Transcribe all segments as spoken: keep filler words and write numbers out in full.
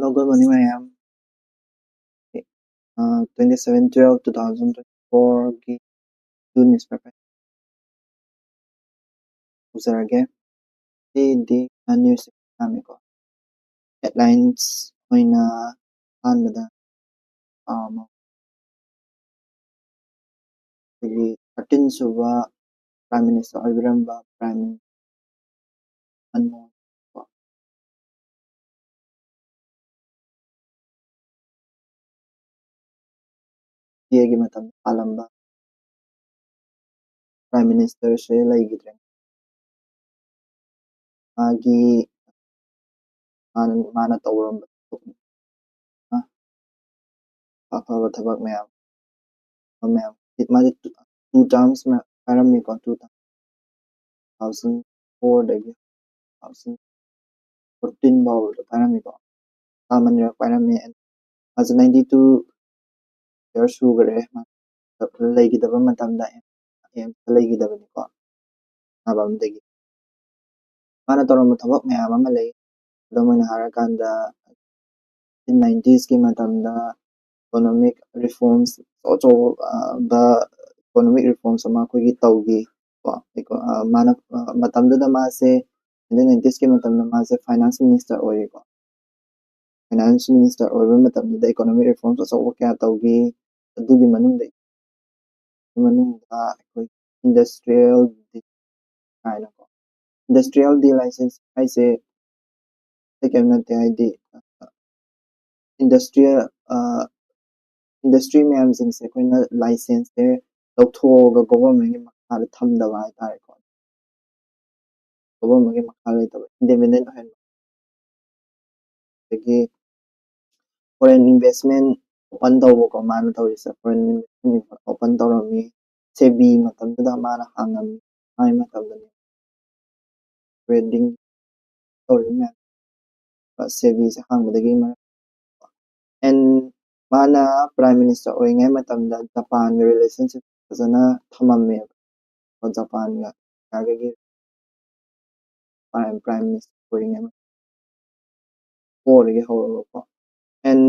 Hello, good morning, ꯃꯌꯥꯝ꯫ ꯑ, twenty seven twelve two thousand twenty four ꯒꯤ Hindu newspaper ꯍꯧꯖꯔꯒꯦ꯫ ꯁꯤꯗꯤ news ꯌꯥꯝꯃꯤꯀꯣ꯫ Headlines ꯑꯣꯏꯅ ꯑꯍꯥꯟꯕꯗ ꯄꯥꯎ ꯑꯃ, ꯑꯩꯈꯣꯏꯒꯤ thirteen ꯁꯨꯕ Prime Minister ꯑꯣꯏꯕꯤꯔꯝꯕ Prime Minister Manmohan ꯀꯣ꯫ ꯌꯨ ꯄꯤ ꯑꯦꯒꯤ ꯃꯇꯝꯗ ꯄꯥꯜꯂꯝꯕ Prime Ministerꯁꯦ ꯂꯩꯈꯤꯗ꯭ꯔꯦ꯫ ꯃꯥꯒꯤ, ꯃꯥꯅ, ꯃꯥꯅ ꯇꯧꯔꯝꯕ ꯑꯐꯕ ꯊꯕꯛ ꯃꯌꯥꯝ, ꯃꯌꯥꯝ, ꯃꯥꯗꯤ two, two terms ꯃꯌꯥꯝ ꯄꯥꯏꯔꯝꯃꯤꯀꯣ, two terms, two thousand four ꯗꯒꯤ two thousand fourteen ꯐꯥꯎꯕꯗ ꯄꯥꯏꯔꯝꯃꯤꯀꯣ꯫ ꯊꯥ ꯃꯅꯤꯔꯛ ꯄꯥꯏꯔꯝꯃꯤ꯫ ꯃꯥꯁꯦ ninety two years ꯁꯨꯈꯔꯦ꯫ ꯃꯥ ꯂꯩꯈꯤꯗꯕ ꯃꯇꯝꯗ ꯑꯦꯝꯁꯇ ꯂꯩꯈꯤꯗꯕꯅꯤꯀꯣ, ꯑꯅꯥꯕ ꯑꯃꯗꯒꯤ꯫ ꯃꯥꯅ ꯇꯧꯔꯝꯕ ꯊꯕꯛ ꯃꯌꯥꯝ ꯑꯃ ꯂꯩ꯫ ꯈꯨꯗꯝ ꯑꯣꯏꯅ ꯍꯥꯏꯔꯀꯥꯟꯗ, nineteen ninetiesꯀꯤ ꯃꯇꯝꯗ economic reforms ꯑꯆꯧ ꯑꯆꯧꯕ, economic reforms ꯑꯃ ꯑꯩꯈꯣꯏꯒꯤ ꯇꯧꯈꯤ ꯀꯣ꯫ ꯃꯥꯅ, ꯃꯇꯝꯗꯨꯗ ꯃꯥꯁꯦ, nineteen ninetiesꯀꯤ ꯃꯇꯝꯗ ꯃꯥꯁꯦ finance minister ꯑꯣꯏꯔꯤꯀꯣ꯫ Finance minister ꯑꯣꯏꯕ ꯃꯇꯝꯗꯨꯗ economic reforms ꯑꯆꯧꯕ ꯀꯌꯥ ꯇꯧꯈꯤ꯫ ꯑꯗꯨꯒꯤ ꯃꯅꯨꯡꯗ, ꯃꯅꯨꯡꯗ ꯑꯩꯈꯣꯏ industrial ꯀꯥꯏꯅꯀꯣ꯫ Industrial licence ꯍꯥꯏꯁꯦ ꯑꯇꯩ ꯀꯔꯤꯝ ꯅꯠꯇꯦ, ꯍꯥꯏꯗꯤ, industrial, industry ꯃꯌꯥꯝꯁꯤꯡꯁꯦ ꯑꯩꯈꯣꯏꯅ licenceꯁꯦ ꯂꯧꯊꯣꯛꯑꯒ governmentꯀꯤ ꯃꯈꯥꯗ ꯊꯝꯗꯕ ꯍꯥꯏꯇꯥꯔꯦꯀꯣ꯫ Governmentꯀꯤ ꯃꯈꯥ ꯂꯩꯇꯕ, independent ꯑꯣꯏꯍꯟꯕ꯫ ꯑꯗꯒꯤ foreign investment open ꯇꯧꯕꯀꯣ, ꯃꯥꯅ ꯇꯧꯔꯤꯁꯦ foreign investment open ꯇꯧꯔꯝꯃꯤ꯫ ꯁꯦꯕꯤ ꯃꯇꯝꯗꯨꯗ ꯃꯥꯅ ꯍꯥꯡꯉꯝꯃꯤ, ꯃꯥꯒꯤ ꯃꯇꯝꯗꯅꯤ trading ꯇꯧꯔꯤꯕ ꯃꯌꯥꯝ, ꯁꯦꯕꯤꯁꯦ ꯍꯥꯡꯕꯗꯒꯤ ꯃꯔꯝ꯫ And ꯃꯥꯅ Prime Minister ꯑꯣꯏꯔꯤꯉꯩ ꯃꯇꯝꯗ ꯖꯄꯥꯟꯒ relationship ꯐꯖꯅ ꯊꯝꯃꯝꯃꯦꯕ꯫ ꯖꯄꯥꯟꯒ ꯏꯟꯗꯤꯌꯥꯒꯒꯤ Prime, Prime Minister ꯑꯣꯏꯔꯤꯉꯩ ꯃꯇꯝ꯫ ꯐꯣꯔꯗꯒꯤ ꯍꯧꯔꯒꯀꯣ꯫ ꯑꯦꯟ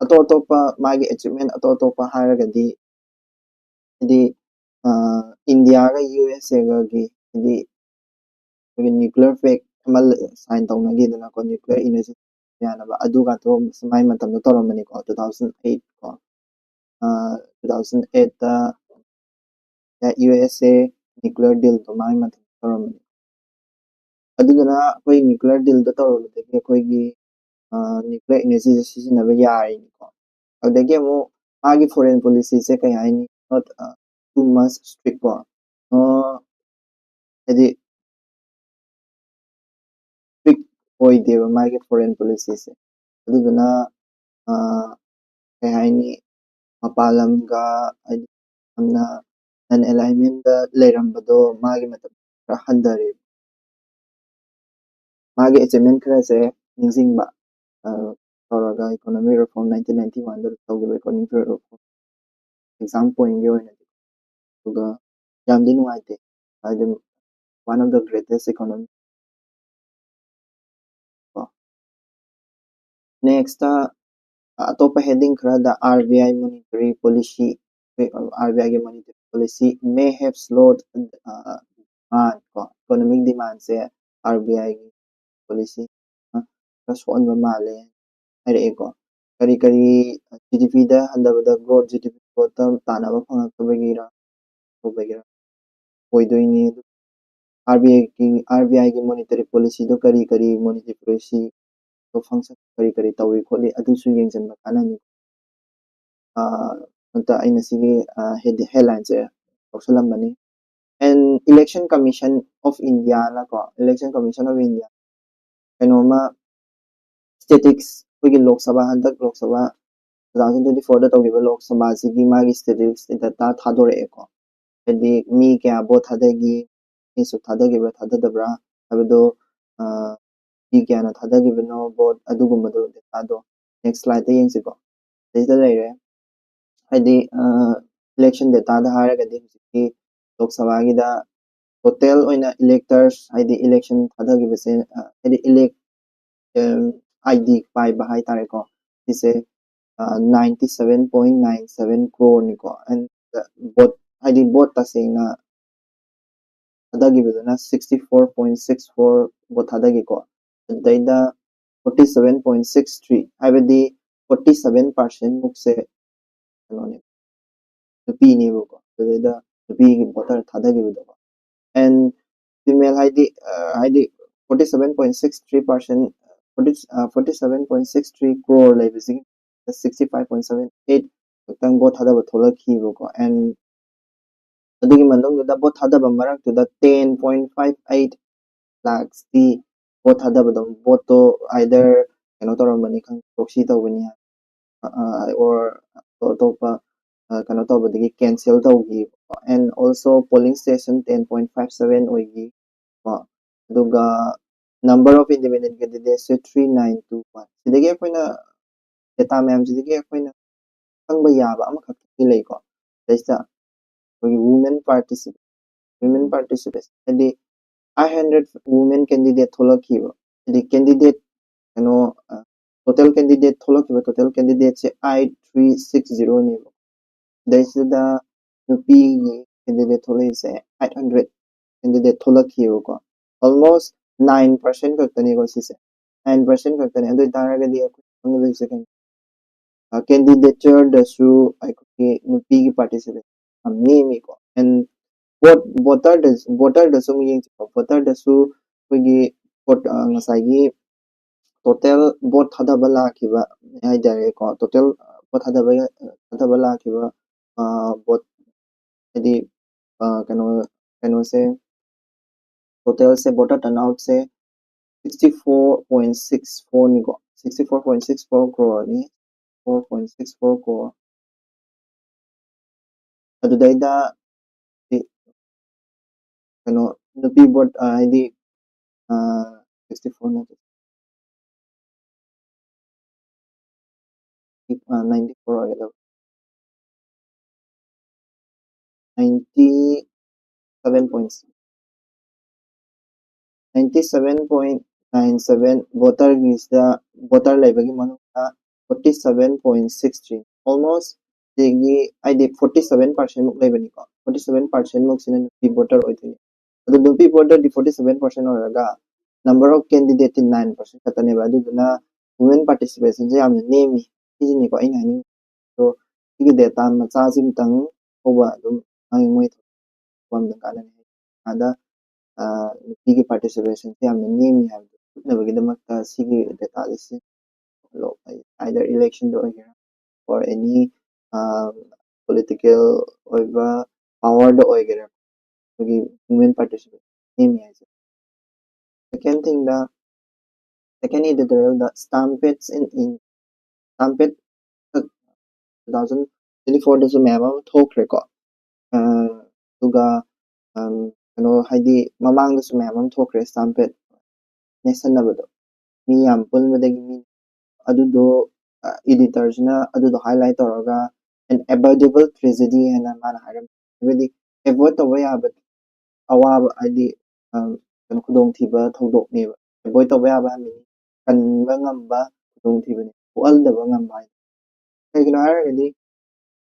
ꯑꯇꯣꯞ ꯑꯇꯣꯞꯄ ꯃꯥꯒꯤ ꯑꯦꯆꯤꯞꯃꯦꯟ ꯑꯇꯣꯞ ꯑꯇꯣꯞꯄ ꯍꯥꯏꯔꯒꯗꯤ, ꯍꯥꯏꯗꯤ, ꯑ, ꯏꯟꯗꯤꯌꯥꯒ ꯌꯨ ꯑꯦꯁ ꯑꯦꯒꯒꯤ, ꯍꯥꯏꯗꯤ, ꯑꯩꯈꯣꯏꯒꯤ ꯅ꯭ꯌꯨꯀ꯭ꯂꯤꯌꯔ ꯄꯦꯛ ꯑꯃ ꯁꯥꯏꯟ ꯇꯧꯅꯈꯤꯗꯅꯀꯣ, ꯅ꯭ꯌꯨꯀ꯭ꯂꯤꯌꯔ ꯏꯅꯔꯖꯤ ꯌꯥꯅꯕ, ꯑꯗꯨꯒ ꯑꯗꯨꯝ ꯃꯥꯏ ꯃꯇꯝꯗ ꯇꯧꯔꯝꯕꯅꯤꯀꯣ, ꯇꯨ ꯊꯥꯎꯖꯟ ꯑꯩꯠ ꯀꯣ꯫ ꯑ, ꯇꯨ ꯊꯥꯎꯖꯟ ꯑꯩꯠꯇ ꯌꯨ ꯑꯦꯁ ꯑꯦ ꯅ꯭ꯌꯨꯀ꯭ꯂꯤꯌꯔ ꯗꯤꯜꯗꯣ ꯃꯥꯏ ꯃꯇꯝꯗ ꯇꯧꯔꯝꯕꯅꯤ꯫ ꯑꯗꯨꯗꯨꯅ ꯑꯩꯈꯣꯏ ꯅ꯭ꯌꯨꯀ꯭ꯂꯤꯌꯔ ꯗꯤꯜꯗꯣ ꯇꯧꯔꯨꯕꯗꯒꯤ ꯑꯩꯈꯣꯏꯒꯤ, ꯑ, ꯅ꯭ꯌꯨꯀ꯭ꯂꯤꯌꯔ ꯏꯅꯔꯖꯤꯁꯦ ꯁꯤꯖꯤꯟꯅꯕ ꯌꯥꯔꯤꯅꯤꯀꯣ꯫ ꯑꯗꯨꯗꯒꯤ ꯑꯃꯨꯛ ꯃꯥꯒꯤ ꯐꯣꯔꯦꯟ ꯄꯣꯂꯤꯁꯤꯁꯦ ꯀꯩ ꯍꯥꯏꯅꯤ, ꯅꯣꯠ, ꯑ, ꯇꯨ ꯃꯁ ꯏꯁꯇ꯭ꯔꯤꯛ ꯀꯣ, ꯅꯣ, ꯍꯥꯏꯗꯤ, ꯏꯁꯇ꯭ꯔꯤꯛ ꯑꯣꯏꯗꯦꯕ ꯃꯥꯒꯤ ꯐꯣꯔꯦꯟ ꯄꯣꯂꯤꯁꯤꯁꯦ꯫ ꯑꯗꯨꯗꯨꯅ, ꯑ, ꯀꯩ ꯍꯥꯏꯅꯤ, ꯃꯄꯥꯟ ꯂꯝꯒ, ꯍꯥꯏꯗꯤ, ꯌꯥꯝꯅ ꯅꯟ ꯑꯦꯂꯥꯏꯟꯃꯦꯟꯗ ꯂꯩꯔꯝꯕꯗꯣ ꯃꯥꯒꯤ ꯃꯇꯝ ꯈꯔ ꯍꯟꯊꯔꯦꯕ꯫ ꯃꯥꯒꯤ ꯑꯦꯆꯤꯞꯃꯦꯟ ꯈꯔꯁꯦ ꯅꯤꯡꯁꯤꯡꯕ, ꯑ, ꯇꯧꯔꯒ, ꯏꯀꯣꯅꯣꯃꯤꯛ ꯔꯤꯐꯣꯔꯝ ꯅꯥꯏꯟꯇꯤꯟ ꯅꯥꯏꯟꯇꯤ ꯋꯥꯟꯗ ꯇꯧꯈꯤꯕ ꯏꯀꯣꯅꯣꯃꯤꯛ ꯔꯤꯐꯣꯔꯝ, ꯑꯦꯛꯖꯥꯝ ꯄꯣꯏꯟꯒꯤ ꯑꯣꯏꯅꯗꯤ꯫ ꯑꯗꯨꯒ ꯌꯥꯝꯗꯤ ꯅꯨꯡꯉꯥꯏꯇꯦ, ꯍꯥꯏꯗꯤ, one of the greatest economy ꯀꯣ꯫ ꯅꯦꯛꯁꯇ, ꯑꯇꯣꯞꯄ ꯍꯦꯗꯤꯡ ꯈꯔꯗ, ꯑꯥꯔ ꯕꯤ ꯑꯥꯏ ꯃꯣꯅꯤꯇꯔꯤ ꯄꯣꯂꯤꯁꯤ, ꯑꯥꯔ ꯕꯤ ꯑꯥꯏꯒꯤ monetary policy may have slowed, ꯑ, demand ꯀꯣ, ꯏꯀꯣꯅꯣꯃꯤꯛ ꯗꯤꯃꯥꯟꯁꯦ ꯑꯥꯔ ꯕꯤ ꯑꯥꯏꯒꯤ ꯄꯣꯂꯤꯁꯤ ꯈꯔ ꯁꯣꯛꯍꯟꯕ ꯃꯥꯜꯂꯦ ꯍꯥꯏꯔꯛꯑꯦꯀꯣ꯫ ꯀꯔꯤ ꯀꯔꯤ, ꯖꯤ ꯗꯤ ꯄꯤꯗ ꯍꯟꯊꯕꯗ ꯒ꯭ꯔꯣꯠ, ꯖꯤ ꯗꯤ ꯄꯤ ꯒ꯭ꯔꯣꯠꯇ ꯇꯥꯟꯅꯕ ꯐꯪꯉꯛꯇꯕꯒꯤꯔ, ꯇꯧꯕꯒꯤꯔ ꯑꯣꯏꯗꯣꯏꯅꯤ꯫ ꯑꯗꯨ ꯑꯥꯔ ꯕꯤ ꯑꯥꯏꯒꯤ, ꯑꯥꯔ ꯕꯤ ꯑꯥꯏꯒꯤ ꯃꯣꯅꯤꯇꯔꯤ ꯄꯣꯂꯤꯁꯤꯗꯣ ꯀꯔꯤ ꯀꯔꯤ ꯃꯣꯅꯤꯇꯔꯤ ꯄꯣꯂꯤꯁꯤꯗꯣ ꯐꯪꯁꯟ ꯀꯔꯤ ꯀꯔꯤ ꯇꯧꯏ ꯈꯣꯠꯂꯤ, ꯑꯗꯨꯁꯨ ꯌꯦꯡꯁꯤꯟꯕ ꯀꯥꯟꯅꯅꯤ꯫ ꯑ, ꯑꯝꯇ ꯑꯩꯅ ꯁꯤꯒꯤ, ꯑ, head-, ꯍꯦꯗꯂꯥꯏꯟꯁꯦ ꯂꯧꯁꯜꯂꯝꯕꯅꯤ꯫ And Election Commission of India ꯅꯀꯣ, Election Commission of India ꯀꯩꯅꯣꯝꯃ, ꯁ꯭ꯇꯦꯇꯤꯛꯁ, ꯑꯩꯈꯣꯏꯒꯤ ꯂꯣꯛ ꯁꯚꯥ, ꯍꯟꯗꯛ Lok Sabha two thousand twenty ꯐꯣꯔꯗ ꯇꯧꯈꯤꯕ ꯂꯣꯛ ꯁꯚꯥꯁꯤꯒꯤ ꯃꯥꯒꯤ ꯁ꯭ꯇꯦꯇꯤꯛꯁ ꯗꯦꯇꯥ ꯊꯥꯗꯣꯔꯛꯑꯦꯀꯣ꯫ ꯍꯥꯏꯗꯤ ꯃꯤ ꯀꯌꯥ ꯚꯣꯠ ꯊꯥꯗꯈꯤ, ꯃꯤ ꯑꯁꯨꯛ ꯊꯥꯗꯈꯤꯕ꯭ꯔꯥ ꯊꯥꯗꯗꯕ꯭ꯔꯥ ꯍꯥꯏꯕꯗꯣ, ꯑ, ꯃꯤ ꯀꯌꯥꯅ ꯊꯥꯗꯈꯤꯕꯅꯣ ꯚꯣꯠ, ꯑꯗꯨꯒꯨꯝꯕꯗꯣ ꯗꯦꯇꯥꯗꯣ꯫ ꯅꯦꯛꯁ ꯁ꯭ꯂꯥꯏꯗꯇ ꯌꯦꯡꯁꯤꯀꯣ꯫ ꯁꯤꯗ ꯂꯩꯔꯦ꯫ ꯍꯥꯏꯗꯤ, ꯑ, ꯏꯂꯦꯛꯁꯟ ꯗꯦꯇꯥꯗ ꯍꯥꯏꯔꯒꯗꯤ ꯍꯧꯖꯤꯛꯀꯤ ꯂꯣꯛ ꯁꯚꯥꯒꯤꯗ ꯇꯣꯇꯦꯜ ꯑꯣꯏꯅ ꯏꯂꯦꯛꯇꯔꯁ, ꯍꯥꯏꯗꯤ ꯏꯂꯦꯛꯁꯟ ꯊꯥꯗꯈꯤꯕꯁꯦ, ꯑ, ꯍꯥꯏꯗꯤ ꯏꯂꯦꯛ-, ꯑꯝ, ID ꯄꯥꯏꯕ ꯍꯥꯏꯇꯥꯔꯦꯀꯣ, ꯁꯤꯁꯦ ninety seven point nine seven crore ꯅꯤꯀꯣ꯫ And vote, ꯍꯥꯏꯗꯤ vote ꯇꯁꯦꯡꯅ ꯊꯥꯗꯈꯤꯕꯗꯨꯅ sixty four point six four vote ꯊꯥꯗꯈꯤꯀꯣ꯫ ꯑꯗꯨꯗꯩꯗ forty seven point six three, ꯍꯥꯏꯕꯗꯤ forty seven percent ꯃꯨꯛꯁꯦ ꯀꯩꯅꯣꯅꯦ, ꯅꯨꯄꯤꯅꯦꯕꯀꯣ꯫ ꯑꯗꯨꯗꯩꯗ ꯅꯨꯄꯤꯒꯤ voter ꯊꯥꯗꯈꯤꯕꯗꯣꯀꯣ꯫ And female ꯍꯥꯏꯗꯤ, ꯑ, ꯍꯥꯏꯗꯤ forty seven point six three percent, forty, forty seven point six three crore ꯂꯩꯕꯁꯤꯒꯤ sixty five point seven eight ꯈꯛꯇꯪ vote ꯊꯥꯗꯕ ꯊꯣꯛꯂꯛꯈꯤꯕꯀꯣ꯫ And ꯑꯗꯨꯒꯤ ꯃꯅꯨꯡꯗꯨꯗ vote ꯊꯥꯗꯕ ꯃꯔꯛꯇꯨꯗ ten point five eight lakhs T vote ꯊꯥꯗꯕꯗꯣ, vote ꯇꯣ either ꯀꯩꯅꯣ ꯇꯧꯔꯝꯕꯅꯤ ꯈꯪꯗꯦ, proxy ꯇꯧꯕꯅꯤ, ꯑ, ꯑ, or ꯑꯇꯣꯞꯄ, ꯑ, ꯀꯩꯅꯣ ꯇꯧꯕꯗꯒꯤ cancel ꯇꯧꯈꯤꯕꯀꯣ꯫ And also polling station ten point five seven ꯑꯣꯏꯈꯤ ꯀꯣ꯫ ꯑꯗꯨꯒ number of independent candidates say three nine two one꯫ ꯁꯤꯗꯒꯤ ꯑꯩꯈꯣꯏꯅ, data ꯃꯌꯥꯝꯁꯤꯗꯒꯤ ꯑꯩꯈꯣꯏꯅ ꯈꯪꯕ ꯌꯥꯕ ꯑꯃꯈꯛꯇꯤ ꯂꯩꯀꯣ꯫ ꯁꯤꯗꯩꯁꯤꯗ ꯑꯩꯈꯣꯏꯒꯤ women participation, women participation ꯍꯥꯏꯗꯤ eight hundred women candidate ꯊꯣꯛꯂꯛꯈꯤꯕ꯫ ꯍꯥꯏꯗꯤ candidate ꯀꯩꯅꯣ, ꯑ, total candidate ꯊꯣꯛꯂꯛꯈꯤꯕ, total candidate ꯁꯦ eight three six zero ꯅꯦꯕ꯫ ꯁꯤꯗꯩꯁꯤꯗ ꯅꯨꯄꯤꯒꯤ candidate ꯊꯣꯛꯂꯛꯏꯁꯦ eight hundred candidate ꯊꯣꯛꯂꯛꯈꯤꯕꯀꯣ꯫ Almost nine percent ꯈꯛꯇꯅꯤꯀꯣ ꯁꯤꯁꯦ, nine percent ꯈꯛꯇꯅꯤ꯫ ꯑꯗꯨ ꯑꯣꯏꯇꯥꯔꯒꯗꯤ ꯑꯩꯈꯣꯏ ꯈꯪꯒꯗꯣꯏꯁꯦ ꯀꯩꯅꯣ? ꯑ, candidature ꯗꯁꯨ ꯑꯩꯈꯣꯏꯒꯤ ꯅꯨꯄꯤꯒꯤ participation ꯌꯥꯝ ꯅꯦꯝꯃꯤꯀꯣ꯫ And vote, voter the, voter ꯗꯁꯨ ꯑꯃꯨꯛ ꯌꯦꯡꯁꯤꯀꯣ꯫ Voter ꯗꯁꯨ ꯑꯩꯈꯣꯏꯒꯤ vote, ꯑ, ꯉꯁꯥꯏꯒꯤ total vote ꯊꯥꯗꯕ ꯂꯥꯛꯈꯤꯕ ꯍꯥꯏꯇꯥꯔꯦꯀꯣ, total vote ꯊꯥꯗꯕ, ꯊꯥꯗꯕ ꯂꯥꯛꯈꯤꯕ, ꯑ, vote, ꯍꯥꯏꯗꯤ, ꯑ, ꯀꯩꯅꯣ, ꯀꯩꯅꯣꯁꯦ, total ꯁꯦ, voter turnout ꯁꯦ sixty four point six four ꯅꯤꯀꯣ, sixty four point six four crore ꯅꯤ, four point six four crore꯫ ꯑꯗꯨꯗꯩꯗ ꯁꯤ ꯀꯩꯅꯣ, ꯅꯨꯄꯤ vote, ꯑ, ꯍꯥꯏꯗꯤ, ꯑ, sixty four ꯅꯠꯇꯦ, ꯑ, ninety four ꯑꯣꯏꯒꯗꯕ, ninety seven point, ninety seven point nine seven voter ꯒꯤꯁꯤꯗ ꯚꯣꯇꯔ ꯂꯩꯕꯒꯤ ꯃꯅꯨꯡꯗ forty seven point six three, almost ꯁꯤꯒꯤ ꯍꯥꯏꯗꯤ forty seven percent ꯃꯨꯛ ꯂꯩꯕꯅꯤꯀꯣ꯫ Forty seven percent ꯃꯨꯛꯁꯤꯅ ꯅꯨꯄꯤ ꯚꯣꯇꯔ ꯑꯣꯏꯗꯣꯏꯅꯤ꯫ ꯑꯗꯨ ꯅꯨꯄꯤ ꯚꯣꯇꯔꯗꯤ forty seven percent ꯑꯣꯏꯔꯒ number of candidate T nine percent ꯈꯛꯇꯅꯦꯕ꯫ ꯑꯗꯨꯗꯨꯅ women participation ꯁꯦ ꯌꯥꯝꯅ ꯅꯦꯝꯃꯤ꯫ ꯁꯤꯁꯤꯅꯤꯀꯣ ꯑꯩꯅ ꯍꯥꯏꯅꯤꯡꯉꯤꯁꯦ꯫ ꯑꯗꯣ ꯁꯤꯒꯤ data ꯃꯆꯥꯁꯤꯃꯇꯪ ꯍꯧꯕ ꯑꯗꯨꯝ ꯃꯥꯒꯤ ꯃꯣꯏ ꯊꯕꯛ ꯑꯃꯗ ꯀꯥꯟꯅꯅꯤ꯫ ꯑꯥꯗ, ꯑ, ꯅꯨꯄꯤꯒꯤ participation ꯁꯦ ꯌꯥꯝꯅ ꯅꯦꯝꯃꯤ ꯍꯥꯏꯕꯗꯨ ꯎꯠꯅꯕꯒꯤꯗꯃꯛꯇ ꯁꯤꯒꯤ data ꯁꯦ ꯁꯤꯖꯤꯟꯅꯍꯜꯂꯣ꯫ Either election ꯗ ꯑꯣꯏꯒꯦꯔꯥ or any, ꯑ, political ꯑꯣꯏꯕ power ꯗ ꯑꯣꯏꯒꯦꯔꯥ, ꯑꯩꯈꯣꯏꯒꯤ women participation ꯅꯦꯝꯃꯤ ꯍꯥꯏꯁꯦ꯫ Second thing the, second editorial the stampede in, in stampede two thousand twenty four ꯗꯁꯨ ꯃꯌꯥꯝ ꯑꯃ ꯊꯣꯛꯈ꯭ꯔꯦꯀꯣ꯫ ꯑ, ꯑꯗꯨꯒ, ꯑꯝ, ꯀꯩꯅꯣ ꯍꯥꯏꯗꯤ ꯃꯃꯥꯡꯗꯁꯨ ꯃꯌꯥꯝ ꯑꯃ ꯊꯣꯛꯈ꯭ꯔꯦ stampede ꯅꯦꯠꯁꯟꯅꯕꯗꯣ꯫ ꯃꯤ ꯌꯥꯝ ꯄꯨꯟꯕꯗꯒꯤ ꯃꯤ ꯑꯗꯨꯗꯣ, ꯑ, editor ꯁꯤꯅ ꯑꯗꯨꯗꯣ highlight ꯇꯧꯔꯒ an avoidable tragedy ꯍꯥꯏꯅ ꯃꯥꯅ ꯍꯥꯏꯔꯝꯃꯤ꯫ ꯍꯥꯏꯕꯗꯤ avoid ꯇꯧꯕ ꯌꯥꯕ ꯑꯋꯥꯕ, ꯍꯥꯏꯗꯤ, ꯑ, ꯀꯩꯅꯣ, ꯈꯨꯗꯣꯡꯊꯤꯕ ꯊꯧꯗꯣꯛꯅꯦꯕ꯫ Avoid ꯇꯧꯕ ꯌꯥꯕ ꯍꯥꯏꯕꯅꯤ, ꯀꯟꯕ ꯉꯝꯕ ꯈꯨꯗꯣꯡꯊꯤꯕꯅꯤ, ꯊꯣꯛꯍꯟꯗꯕ ꯉꯝꯕ ꯍꯥꯏꯗꯤ꯫ ꯀꯩꯒꯤꯅꯣ ꯍꯥꯏꯔꯒꯗꯤ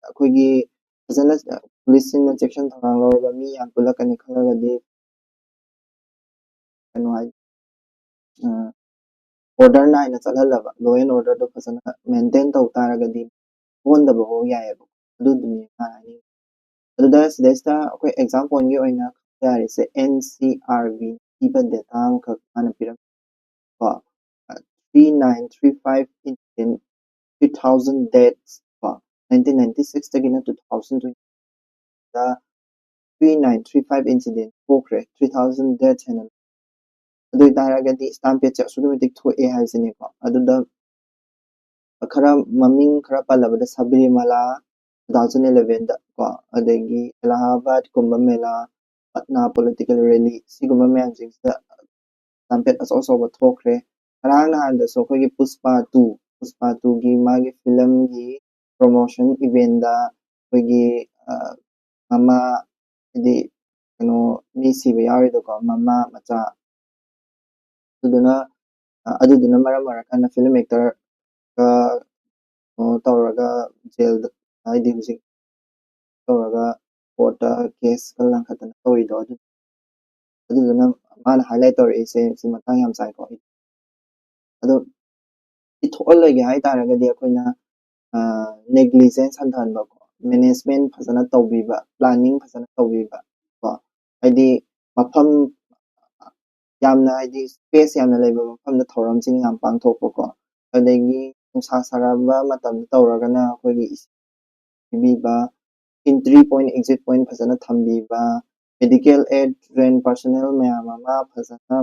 ꯑꯩꯈꯣꯏꯒꯤ ꯐꯖꯅ, ꯑ, ꯄꯨꯂꯤꯁꯁꯤꯡꯅ ꯆꯦꯛꯁꯤꯟ ꯊꯧꯔꯥꯡ ꯂꯧꯔꯒ ꯃꯤ ꯌꯥꯝ ꯄꯨꯜꯂꯛꯀꯅꯤ ꯈꯜꯂꯒꯗꯤ ꯀꯩꯅꯣ ꯍꯥꯏ, ꯑ, order ꯅꯥꯏꯅ ꯆꯠꯍꯜꯂꯕ, law and order ꯗꯣ ꯐꯖꯅ maintain ꯇꯧ ꯇꯥꯔꯒꯗꯤ ꯊꯣꯛꯍꯟꯗꯕ ꯐꯥꯎ ꯌꯥꯏꯑꯕ꯫ ꯑꯗꯨꯗꯨꯅꯤ ꯃꯥꯅ ꯍꯥꯏꯅꯤꯡꯉꯤ꯫ ꯑꯗꯨꯗ ꯁꯤꯗꯩꯁꯤꯗ ꯑꯩꯈꯣꯏ example ꯒꯤ ꯑꯣꯏꯅ ꯈꯪꯕ ꯌꯥꯔꯤꯁꯦ N C R B ꯄꯤꯕ data ꯑꯃꯈꯛ ꯃꯥꯅ ꯄꯤꯔꯝꯃꯤ꯫ ꯀꯣ, three nine three five incident, three thousand deaths ꯀꯣ, nineteen ninety six ꯇꯒꯤꯅ two thousand twenty ꯗ three nine three five incident ꯊꯣꯛꯈ꯭ꯔꯦ, three thousand deaths ꯍꯦꯟꯅ꯫ ꯑꯗꯨ ꯑꯣꯏꯇꯥꯔꯒꯗꯤ stampede ꯁꯦ ꯑꯁꯨꯛꯀꯤ ꯃꯇꯤꯛ ꯊꯣꯛꯑꯦ ꯍꯥꯏꯁꯤꯅꯦꯀꯣ꯫ ꯑꯗꯨꯗ ꯈꯔ ꯃꯃꯤꯡ ꯈꯔ ꯄꯜꯂꯕꯗ ꯁꯕꯔꯤꯃꯂꯥ two thousand eleven ꯗ ꯀꯣ, ꯑꯗꯒꯤ ꯑꯦꯂꯥꯍꯥꯕꯥꯗ ꯀꯨꯝꯚ ꯃꯦꯂꯥ, ꯄꯠꯅꯥ political rally, ꯁꯤꯒꯨꯝꯕ ꯃꯌꯥꯝꯁꯤꯡꯁꯤꯗ stampede ꯑꯆꯧ ꯑꯆꯧꯕ ꯊꯣꯛꯈ꯭ꯔꯦ꯫ ꯉꯔꯥꯡ ꯅꯍꯥꯟꯗꯁꯨ ꯑꯩꯈꯣꯏꯒꯤ ꯄꯨꯁꯄꯥ two, ꯄꯨꯁꯄꯥ two ꯒꯤ ꯃꯥꯒꯤ film ꯒꯤ promotion event ꯗ ꯑꯩꯈꯣꯏꯒꯤ, ꯑ, ꯃꯃꯥ, ꯍꯥꯏꯗꯤ ꯀꯩꯅꯣ, ꯃꯤ ꯁꯤꯕ ꯌꯥꯎꯔꯤꯗꯣꯀꯣ, ꯃꯃꯥ ꯃꯆꯥ꯫ ꯑꯗꯨꯗꯨꯅ ꯑ, ꯑꯗꯨꯗꯨꯅ ꯃꯔꯝ ꯑꯣꯏꯔꯀꯥꯟꯗ ꯐꯤꯂꯝ ꯑꯦꯛꯇꯔꯒ ꯀꯩꯅꯣ ꯇꯧꯔꯒ ꯖꯦꯜꯗ, ꯍꯥꯏꯗꯤ ꯍꯧꯖꯤꯛ ꯇꯧꯔꯒ ꯀꯣꯔꯠꯇ ꯀꯦꯁꯀ ꯂꯥꯡꯈꯠꯇꯅ ꯇꯧꯔꯤꯗꯣ ꯑꯗꯨ, ꯑꯗꯨꯗꯨꯅ ꯃꯥꯅ ꯍꯥꯏꯂꯥꯏꯠ ꯇꯧꯔꯛꯏꯁꯦ ꯁꯤ ꯃꯇꯥꯡ ꯌꯥꯝ ꯆꯥꯏꯀꯣ꯫ ꯑꯗꯣ ꯁꯤ ꯊꯣꯛꯍꯜꯂꯣꯏꯒꯦ ꯍꯥꯏ ꯇꯥꯔꯒꯗꯤ ꯑꯩꯈꯣꯏꯅ ꯅꯦꯒ꯭ꯂꯤꯖꯦꯟꯁ ꯍꯟꯊꯍꯟꯕꯀꯣ, ꯃꯦꯅꯦꯖꯃꯦꯟ ꯐꯖꯅ ꯇꯧꯕꯤꯕ, ꯄ꯭ꯂꯥꯅꯤꯡ ꯐꯖꯅ ꯇꯧꯕꯤꯕ ꯀꯣ, ꯍꯥꯏꯗꯤ ꯃꯐꯝ ꯌꯥꯝꯅ, ꯍꯥꯏꯗꯤ ꯁ꯭ꯄꯦꯁ ꯌꯥꯝꯅ ꯂꯩꯕ ꯃꯐꯝꯗ ꯊꯧꯔꯝꯁꯤꯡ ꯌꯥꯝ ꯄꯥꯡꯊꯣꯛꯄꯀꯣ, ꯑꯗꯒꯤ ꯅꯨꯡꯁꯥ ꯁꯥꯔꯛꯑꯕ ꯃꯇꯝꯗ ꯇꯧꯔꯒꯅ ꯑꯩꯈꯣꯏꯒꯤ ꯏꯁꯤꯡ ꯄꯤꯕꯤꯕ, entry point exit point ꯐꯖꯅ ꯊꯝꯕꯤꯕ, medical aid trained personnel ꯃꯌꯥꯝ ꯑꯃ ꯐꯖꯅ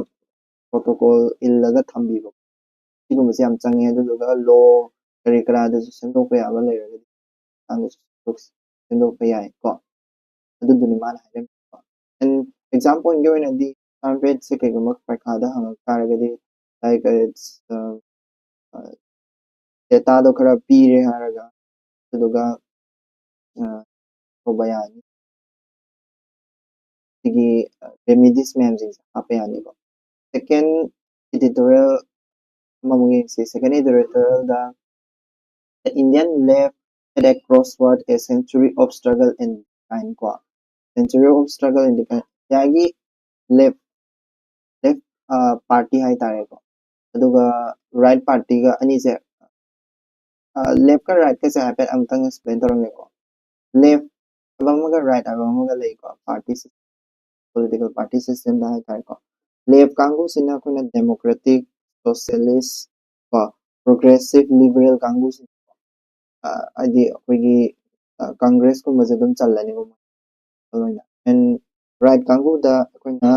protocol ꯏꯜꯂꯒ ꯊꯝꯕꯤꯕ, ꯁꯤꯒꯨꯝꯕꯁꯦ ꯌꯥꯝ ꯆꯪꯉꯦ꯫ ꯑꯗꯨꯗꯨꯒ ꯂꯣ ꯀꯔꯤ ꯀꯔꯥꯗꯁꯨ ꯁꯦꯝꯗꯣꯛꯄ ꯌꯥꯕ ꯂꯩꯔꯒꯗꯤ ꯃꯇꯥꯡꯗꯁꯨ ꯁꯦꯝꯗꯣꯛ-, ꯁꯦꯝꯗꯣꯛꯄ ꯌꯥꯏ ꯀꯣ꯫ ꯑꯗꯨꯗꯨꯅꯤ ꯃꯥꯅ ꯍꯥꯏꯔꯝꯃꯤꯀꯣ꯫ ꯑꯦꯟ ꯑꯦꯛꯖꯥꯝ ꯄꯣꯏꯟꯒꯤ ꯑꯣꯏꯅꯗꯤ ꯁꯥꯔ ꯄꯦꯠꯁꯦ ꯀꯩꯒꯨꯝꯕ ꯄꯔꯤꯈꯥꯗ ꯍꯪꯉꯛ ꯇꯥꯔꯒꯗꯤ, like, it's, uh, uh, dataꯗꯣ ꯈꯔ ꯄꯤꯔꯦ ꯍꯥꯏꯔꯒ, ꯑꯗꯨꯗꯨꯒ, ꯑ, ꯇꯧꯕ ꯌꯥꯅꯤ꯫ ꯁꯤꯒꯤ, ꯑ, ꯔꯦꯃꯤꯗꯤꯁ ꯃꯌꯥꯝꯁꯤꯡꯁꯦ ꯍꯥꯞꯄ ꯌꯥꯅꯤꯀꯣ꯫ ꯁꯦꯀꯦꯟ ꯏꯗꯤꯇꯣꯔꯤꯌꯦꯜ ꯑꯃꯃꯨꯛ ꯌꯦꯡꯁꯤ꯫ ꯁꯦꯀꯦꯟ ꯏꯗꯤꯇꯣꯔꯤꯌꯦꯜꯗ "The Indian left at a crossroad, a century of struggle and decline" ꯀꯣ꯫ Century of struggle and decline꯫ ꯏꯟꯗꯤꯌꯥꯒꯤ ꯂꯦꯐ, ꯂꯦꯐ, ꯑ, ꯄꯥꯔꯇꯤ ꯍꯥꯏꯇꯥꯔꯦꯀꯣ꯫ ꯑꯗꯨꯒ ꯔꯥꯏꯠ ꯄꯥꯔꯇꯤꯒ ꯑꯅꯤꯁꯦ, ꯑ, ꯂꯦꯐꯀ ꯔꯥꯏꯠꯀꯁꯦ ꯍꯥꯏꯐꯦꯠ ꯑꯃꯨꯛꯇꯪ ꯑꯦꯛꯁꯄ꯭ꯂꯦꯟ ꯇꯧꯔꯝꯒꯦꯀꯣ꯫ ꯂꯦꯐ ꯍꯥꯏꯕ ꯑꯃꯒ ꯔꯥꯏꯠ ꯍꯥꯏꯕ ꯑꯃꯒ ꯂꯩꯀꯣ, ꯄꯥꯔꯇꯤ ꯁꯤꯁꯇꯦꯝ, ꯄꯣꯂꯤꯇꯤꯀꯦꯜ ꯄꯥꯔꯇꯤ ꯁꯤꯁꯇꯦꯝꯗ ꯍꯥꯏꯇꯥꯔꯦꯀꯣ꯫ ꯂꯦꯐ ꯀꯥꯡꯕꯨꯁꯤꯅ ꯑꯩꯈꯣꯏꯅ ꯗꯦꯃꯣꯀ꯭ꯔꯦꯇꯤꯛ, ꯁꯣꯁꯤꯌꯦꯂꯤꯁ ꯀꯣ, ꯄ꯭ꯔꯣꯒ꯭ꯔꯦꯁꯤꯚ, ꯂꯤꯕꯔꯦꯜ ꯀꯥꯡꯕꯨꯁꯤꯡ, ꯑ, ꯍꯥꯏꯗꯤ ꯑꯩꯈꯣꯏꯒꯤ, ꯑ, ꯀꯪꯒ꯭ꯔꯦꯁꯀꯨꯝꯕꯁꯦ ꯑꯗꯨꯝ ꯆꯜꯂꯅꯤꯀꯣ ꯃꯣꯏ ꯃꯔꯨ ꯑꯣꯏꯅ꯫ ꯑꯦꯟ ꯔꯥꯏꯠ ꯀꯥꯡꯕꯨꯗ ꯑꯩꯈꯣꯏꯅ,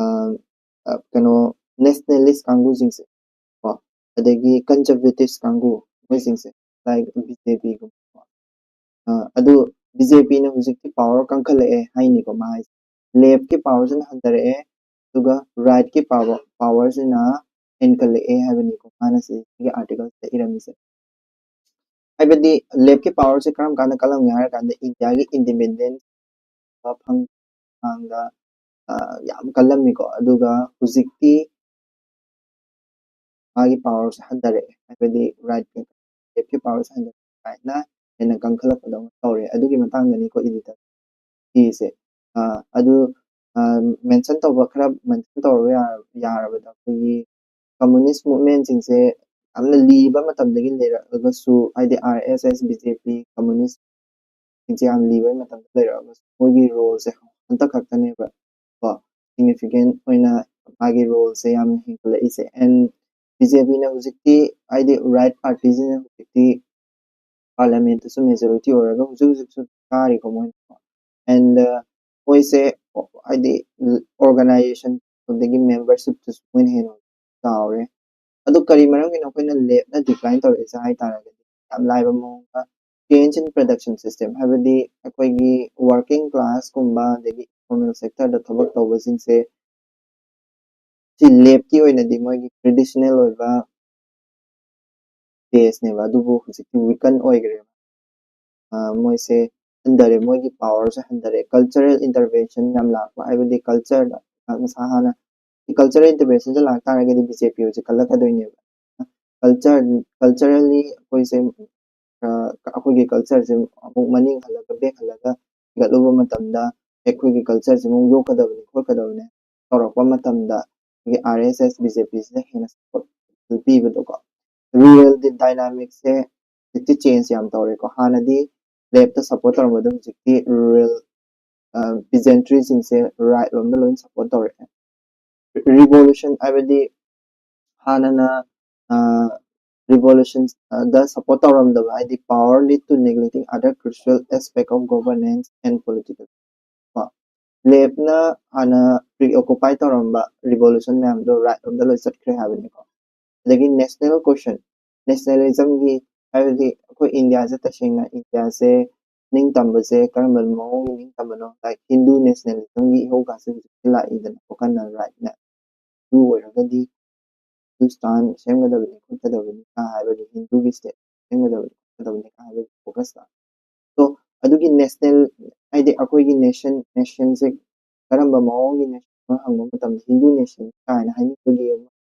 ꯑ, ꯑ, ꯀꯩꯅꯣ, ꯅꯦꯁꯅꯦꯂꯤꯁ ꯀꯥꯡꯕꯨꯁꯤꯡꯁꯦ ꯀꯣ, ꯑꯗꯒꯤ ꯀꯟꯖꯔꯕꯦꯇꯤꯚꯁ ꯀꯥꯡꯕꯨ, ꯃꯣꯏꯁꯤꯡꯁꯦ, like ꯕꯤ ꯖꯦ ꯄꯤꯒꯨꯝꯕ꯫ ꯑ, ꯑꯗꯨ ꯕꯤ ꯖꯦ ꯄꯤꯅ ꯍꯧꯖꯤꯛꯇꯤ ꯄꯥꯋꯔ ꯀꯟꯈꯠꯂꯛꯑꯦ ꯍꯥꯏꯅꯤꯀꯣ ꯃꯥ ꯍꯥꯏꯁꯦ꯫ ꯂꯦꯐꯀꯤ ꯄꯥꯋꯔꯁꯤꯅ ꯍꯟꯊꯔꯛꯑꯦ, ꯑꯗꯨꯒ ꯔꯥꯏꯠꯀꯤ ꯄꯥꯋꯔ, ꯄꯥꯋꯔꯁꯤꯅ ꯍꯦꯟꯒꯠꯂꯛꯑꯦ ꯍꯥꯏꯕꯅꯤꯀꯣ ꯃꯥꯅ ꯁꯤꯒꯤ ꯑꯥꯔꯇꯤꯀꯜꯁꯤꯗ ꯏꯔꯝꯃꯤꯁꯦ꯫ ꯍꯥꯏꯕꯗꯤ ꯂꯦꯐꯀꯤ ꯄꯥꯋꯔꯁꯦ ꯀꯔꯝ ꯀꯥꯟꯗ ꯀꯜꯂꯝꯒꯦ ꯍꯥꯏꯔ ꯀꯥꯟꯗ ꯏꯟꯗꯤꯌꯥꯒꯤ ꯏꯟꯗꯤꯄꯦꯟꯗꯦꯟꯁ ꯐꯪ-, ꯃꯃꯥꯡꯗ, ꯑ, ꯌꯥꯝ ꯀꯜꯂꯝꯃꯤꯀꯣ꯫ ꯑꯗꯨꯒ ꯍꯧꯖꯤꯛꯇꯤ ꯃꯥꯒꯤ ꯄꯥꯋꯔꯁꯦ ꯍꯟꯊꯔꯛꯑꯦ, ꯍꯥꯏꯕꯗꯤ ꯔꯥꯏꯠꯀꯤ ꯄꯥꯋꯔꯁꯦ ꯍꯟꯊꯔꯛꯑꯦ ꯍꯥꯏꯅ ꯍꯦꯟꯅ ꯀꯟꯈꯠꯂꯛꯄꯗꯧꯅ ꯇꯧꯔꯦ꯫ ꯑꯗꯨꯒꯤ ꯃꯇꯥꯡꯗꯅꯤꯀꯣ ꯏꯗꯤꯇꯔ ꯁꯤꯁꯦ꯫ ꯑꯗꯨ ꯃꯦꯟꯁꯟ ꯇꯧꯕ ꯈꯔ ꯃꯦꯟꯁꯟ ꯇꯧꯔꯕ ꯌꯥꯔꯕꯗ ꯑꯩꯈꯣꯏꯒꯤ ꯀꯝꯃꯨꯅꯤꯁ ꯃꯨꯞꯃꯦꯟꯁꯤꯡꯁꯦ ꯌꯥꯝꯅ ꯂꯤꯕ ꯃꯇꯝꯗꯒꯤ ꯂꯩꯔꯛꯑꯒꯁꯨ, ꯍꯥꯏꯗꯤ ꯑꯥꯔ ꯑꯦꯁ ꯑꯦꯁ, ꯕꯤ ꯖꯦ ꯄꯤ, ꯀꯝꯃꯨꯅꯤꯁ ꯁꯤꯡꯁꯦ ꯌꯥꯝ ꯂꯤꯕ ꯃꯇꯝꯗ ꯂꯩꯔꯛꯑꯒꯁꯨ ꯃꯣꯏꯒꯤ ꯔꯣꯜꯁꯦ ꯍꯟꯇꯛ ꯈꯛꯇꯅꯦꯕ ꯀꯣ ꯁꯤꯒꯅꯤꯐꯤꯀꯦꯟ ꯑꯣꯏꯅ ꯃꯥꯒꯤ ꯔꯣꯜꯁꯦ ꯌꯥꯝꯅ ꯍꯦꯟꯒꯠꯂꯛꯏꯁꯦ꯫ ꯑꯦꯟ ꯕꯤ ꯖꯦ ꯄꯤꯅ ꯍꯧꯖꯤꯛꯇꯤ, ꯍꯥꯏꯗꯤ ꯔꯥꯏꯠ ꯄꯥꯔꯇꯤꯁꯤꯅ ꯍꯧꯖꯤꯛꯇꯤ ꯄꯥꯔꯂꯤꯌꯥꯃꯦꯟꯠꯇꯁꯨ ꯃꯦꯖꯣꯔꯤꯇꯤ ꯑꯣꯏꯔꯒ ꯍꯧꯖꯤꯛ ꯍꯧꯖꯤꯛꯁꯨ ꯀꯥꯔꯤꯀꯣ ꯃꯣꯏꯅ꯫ ꯑꯦꯟ ꯃꯣꯏꯁꯦ ꯍꯥꯏꯗꯤ ꯑꯣꯔꯒꯅꯥꯏꯖꯦꯁꯟ ꯑꯗꯒꯤ ꯃꯦꯝꯕꯔꯁꯤꯞꯇꯁꯨ ꯃꯣꯏꯅ ꯍꯦꯟꯅ ꯆꯥꯎꯔꯦ꯫ ꯑꯗꯨ ꯀꯔꯤ ꯃꯔꯝꯒꯤꯅꯣ ꯑꯩꯈꯣꯏꯅ ꯂꯦꯞꯅ ꯗꯤꯀ꯭ꯂꯥꯏꯟ ꯇꯧꯔꯛꯏꯁꯦ ꯍꯥꯏ ꯇꯥꯔꯒꯗꯤ, ꯌꯥꯝ ꯂꯥꯏꯕ ꯃꯑꯣꯡꯗ change in production system, ꯍꯥꯏꯕꯗꯤ ꯑꯩꯈꯣꯏꯒꯤ ꯋꯥꯔꯀꯤꯡ ꯀ꯭ꯂꯥꯁꯀꯨꯝꯕ ꯑꯗꯒꯤ ꯏꯟꯐꯣꯔꯃꯦꯜ ꯁꯦꯛꯇꯔꯗ ꯊꯕꯛ ꯇꯧꯕꯁꯤꯡꯁꯦ ꯁꯤ ꯂꯦꯞꯀꯤ ꯑꯣꯏꯅꯗꯤ ꯃꯣꯏꯒꯤ ꯇ꯭ꯔꯦꯗꯤꯁꯅꯦꯜ ꯑꯣꯏꯕ ꯕꯦꯁꯅꯦꯕ, ꯑꯗꯨꯕꯨ ꯍꯧꯖꯤꯛꯇꯤ ꯋꯤꯀꯟ ꯑꯣꯏꯈ꯭ꯔꯦꯕ꯫ ꯃꯣꯏꯁꯦ ꯍꯟꯊꯔꯦ, ꯃꯣꯏꯒꯤ ꯄꯥꯋꯔꯁꯦ ꯍꯟꯊꯔꯦ꯫ ꯀꯜꯆꯔꯦꯜ ꯏꯟꯇꯔꯚꯦꯟꯁꯟ ꯌꯥꯝ ꯂꯥꯛꯄ, ꯍꯥꯏꯕꯗꯤ ꯀꯜꯆꯔꯗ ꯃꯁꯥ ꯍꯥꯟꯅ ꯀꯜꯆꯔꯦꯜ ꯏꯟꯇꯔꯚꯦꯟꯁꯟꯁꯦ ꯂꯥꯛꯇꯥꯔꯒꯗꯤ ꯕꯤ ꯖꯦ ꯄꯤ ꯍꯧꯖꯤꯛ ꯀꯜꯂꯛꯀꯗꯣꯏꯅꯦꯕ꯫ ꯀꯜꯆꯔ ꯀꯜꯆꯔꯦꯜꯂꯤ ꯑꯩꯈꯣꯏꯁꯦ ꯑꯩꯈꯣꯏꯒꯤ ꯀꯜꯆꯔꯁꯦ ꯑꯃꯨꯛ ꯃꯅꯤꯡ ꯍꯜꯂꯒ, ꯕꯦꯛ ꯍꯜꯂꯒ ꯍꯦꯟꯒꯠꯂꯨꯕ ꯃꯇꯝꯗ ꯑꯩꯈꯣꯏꯒꯤ ꯀꯜꯆꯔꯁꯦ ꯑꯃꯨꯛ ꯌꯣꯛꯀꯗꯕꯅꯤ, ꯈꯣꯠꯀꯗꯕꯅꯤ ꯇꯧꯔꯛꯄ ꯃꯇꯝꯗ ꯑꯩꯈꯣꯏꯒꯤ ꯑꯥꯔ ꯑꯦꯁ ꯑꯦꯁ, ꯕꯤ ꯖꯦ ꯄꯤꯁꯤꯅ ꯍꯦꯟꯅ ꯁꯞꯄꯣꯔꯠ ꯄꯤꯕꯗꯣꯀꯣ꯫ ꯔꯨꯔꯦꯜ ꯗꯥꯏꯅꯥꯃꯤꯛꯁꯦ ꯍꯧꯖꯤꯛꯇꯤ ꯆꯦꯟꯖ ꯌꯥꯝ ꯇꯧꯔꯦꯀꯣ꯫ ꯍꯥꯟꯅꯗꯤ ꯂꯦꯞꯇ ꯁꯞꯄꯣꯔꯠ ꯇꯧꯔꯝꯕꯗꯣ ꯍꯧꯖꯤꯛꯇꯤ ꯔꯨꯔꯦꯜ ꯄꯤꯖꯦꯟꯇ꯭ꯔꯤꯁꯤꯡꯁꯦ ꯔꯥꯏꯠ ꯂꯣꯝꯗ ꯂꯣꯏ ꯁꯞꯄꯣꯔꯠ ꯇꯧꯔꯛꯑꯦ꯫ ꯔꯤꯚꯣꯂꯨꯁꯟ ꯍꯥꯏꯕꯗꯤ ꯍꯥꯟꯅꯅ ꯔꯤꯚꯣꯂꯨꯁꯟꯗ ꯁꯞꯄꯣꯔꯠ ꯇꯧꯔꯝꯗꯕ, ꯍꯥꯏꯗꯤ power lead to neglecting other crucial aspect of governance and political ꯀꯣ꯫ ꯂꯦꯞꯅ ꯍꯥꯟꯅ ꯄ꯭ꯔꯤ ꯑꯣꯀꯨꯄꯥꯏ ꯇꯧꯔꯝꯕ ꯔꯤꯚꯣꯂꯨꯁꯟ ꯃꯌꯥꯝꯗꯣ ꯔꯥꯏꯠ ꯂꯣꯝꯗ ꯂꯣꯏ ꯆꯠꯈ꯭ꯔꯦ ꯍꯥꯏꯕꯅꯤꯀꯣ꯫ ꯑꯗꯒꯤ ꯅꯦꯁꯅꯦꯜ ꯀꯣꯏꯁꯟ, ꯅꯦꯁꯅꯦꯂꯤꯖꯝꯒꯤ, ꯍꯥꯏꯕꯗꯤ ꯑꯩꯈꯣꯏ ꯏꯟꯗꯤꯌꯥꯁꯦ, ꯇꯁꯦꯡꯅ ꯏꯟꯗꯤꯌꯥꯁꯦ ꯅꯤꯡꯇꯝꯕꯁꯦ ꯀꯔꯝꯕ ꯃꯑꯣꯡꯒꯤ ꯅꯤꯡꯇꯝꯕꯅꯣ? ꯂꯥꯏꯛ ꯍꯤꯟꯗꯨ ꯅꯦꯁꯅꯦꯂꯤꯖꯝꯒꯤ ꯏꯍꯧꯒꯁꯦ ꯍꯧꯖꯤꯛꯇꯤ ꯂꯥꯛꯏꯗꯅꯀꯣ ꯀꯟꯅ ꯔꯥꯏꯠꯅ꯫ ꯍꯤꯟꯗꯨ ꯑꯣꯏꯔꯒꯗꯤ ꯍꯤꯟꯗꯨꯁꯇꯥꯟ ꯁꯦꯝꯒꯗꯕꯅꯤ, ꯈꯣꯠꯀꯗꯕꯅꯤ ꯀ ꯍꯥꯏꯕꯒꯤ, ꯍꯤꯟꯗꯨꯒꯤ ꯁ꯭ꯇꯦꯠ ꯁꯦꯝꯒꯗꯕꯅꯤ, ꯈꯣꯠꯀꯗꯕꯅꯤ ꯀ ꯍꯥꯏꯕꯒꯤ ꯐꯣꯀꯁꯇ꯫ ꯁꯣ ꯑꯗꯨꯒꯤ ꯅꯦꯁꯅꯦꯜ, ꯍꯥꯏꯗꯤ ꯑꯩꯈꯣꯏꯒꯤ ꯅꯦꯁꯟ, ꯅꯦꯁꯟꯁꯦ ꯀꯔꯝꯕ ꯃꯑꯣꯡꯒꯤ ꯅꯦꯁꯟꯅꯣ ꯍꯪꯕ ꯃꯇꯝꯗ ꯍꯤꯟꯗꯨ ꯅꯦꯁꯟ ꯀꯥꯏꯅ ꯍꯥꯏꯅꯤꯡꯕꯒꯤ ꯑꯃ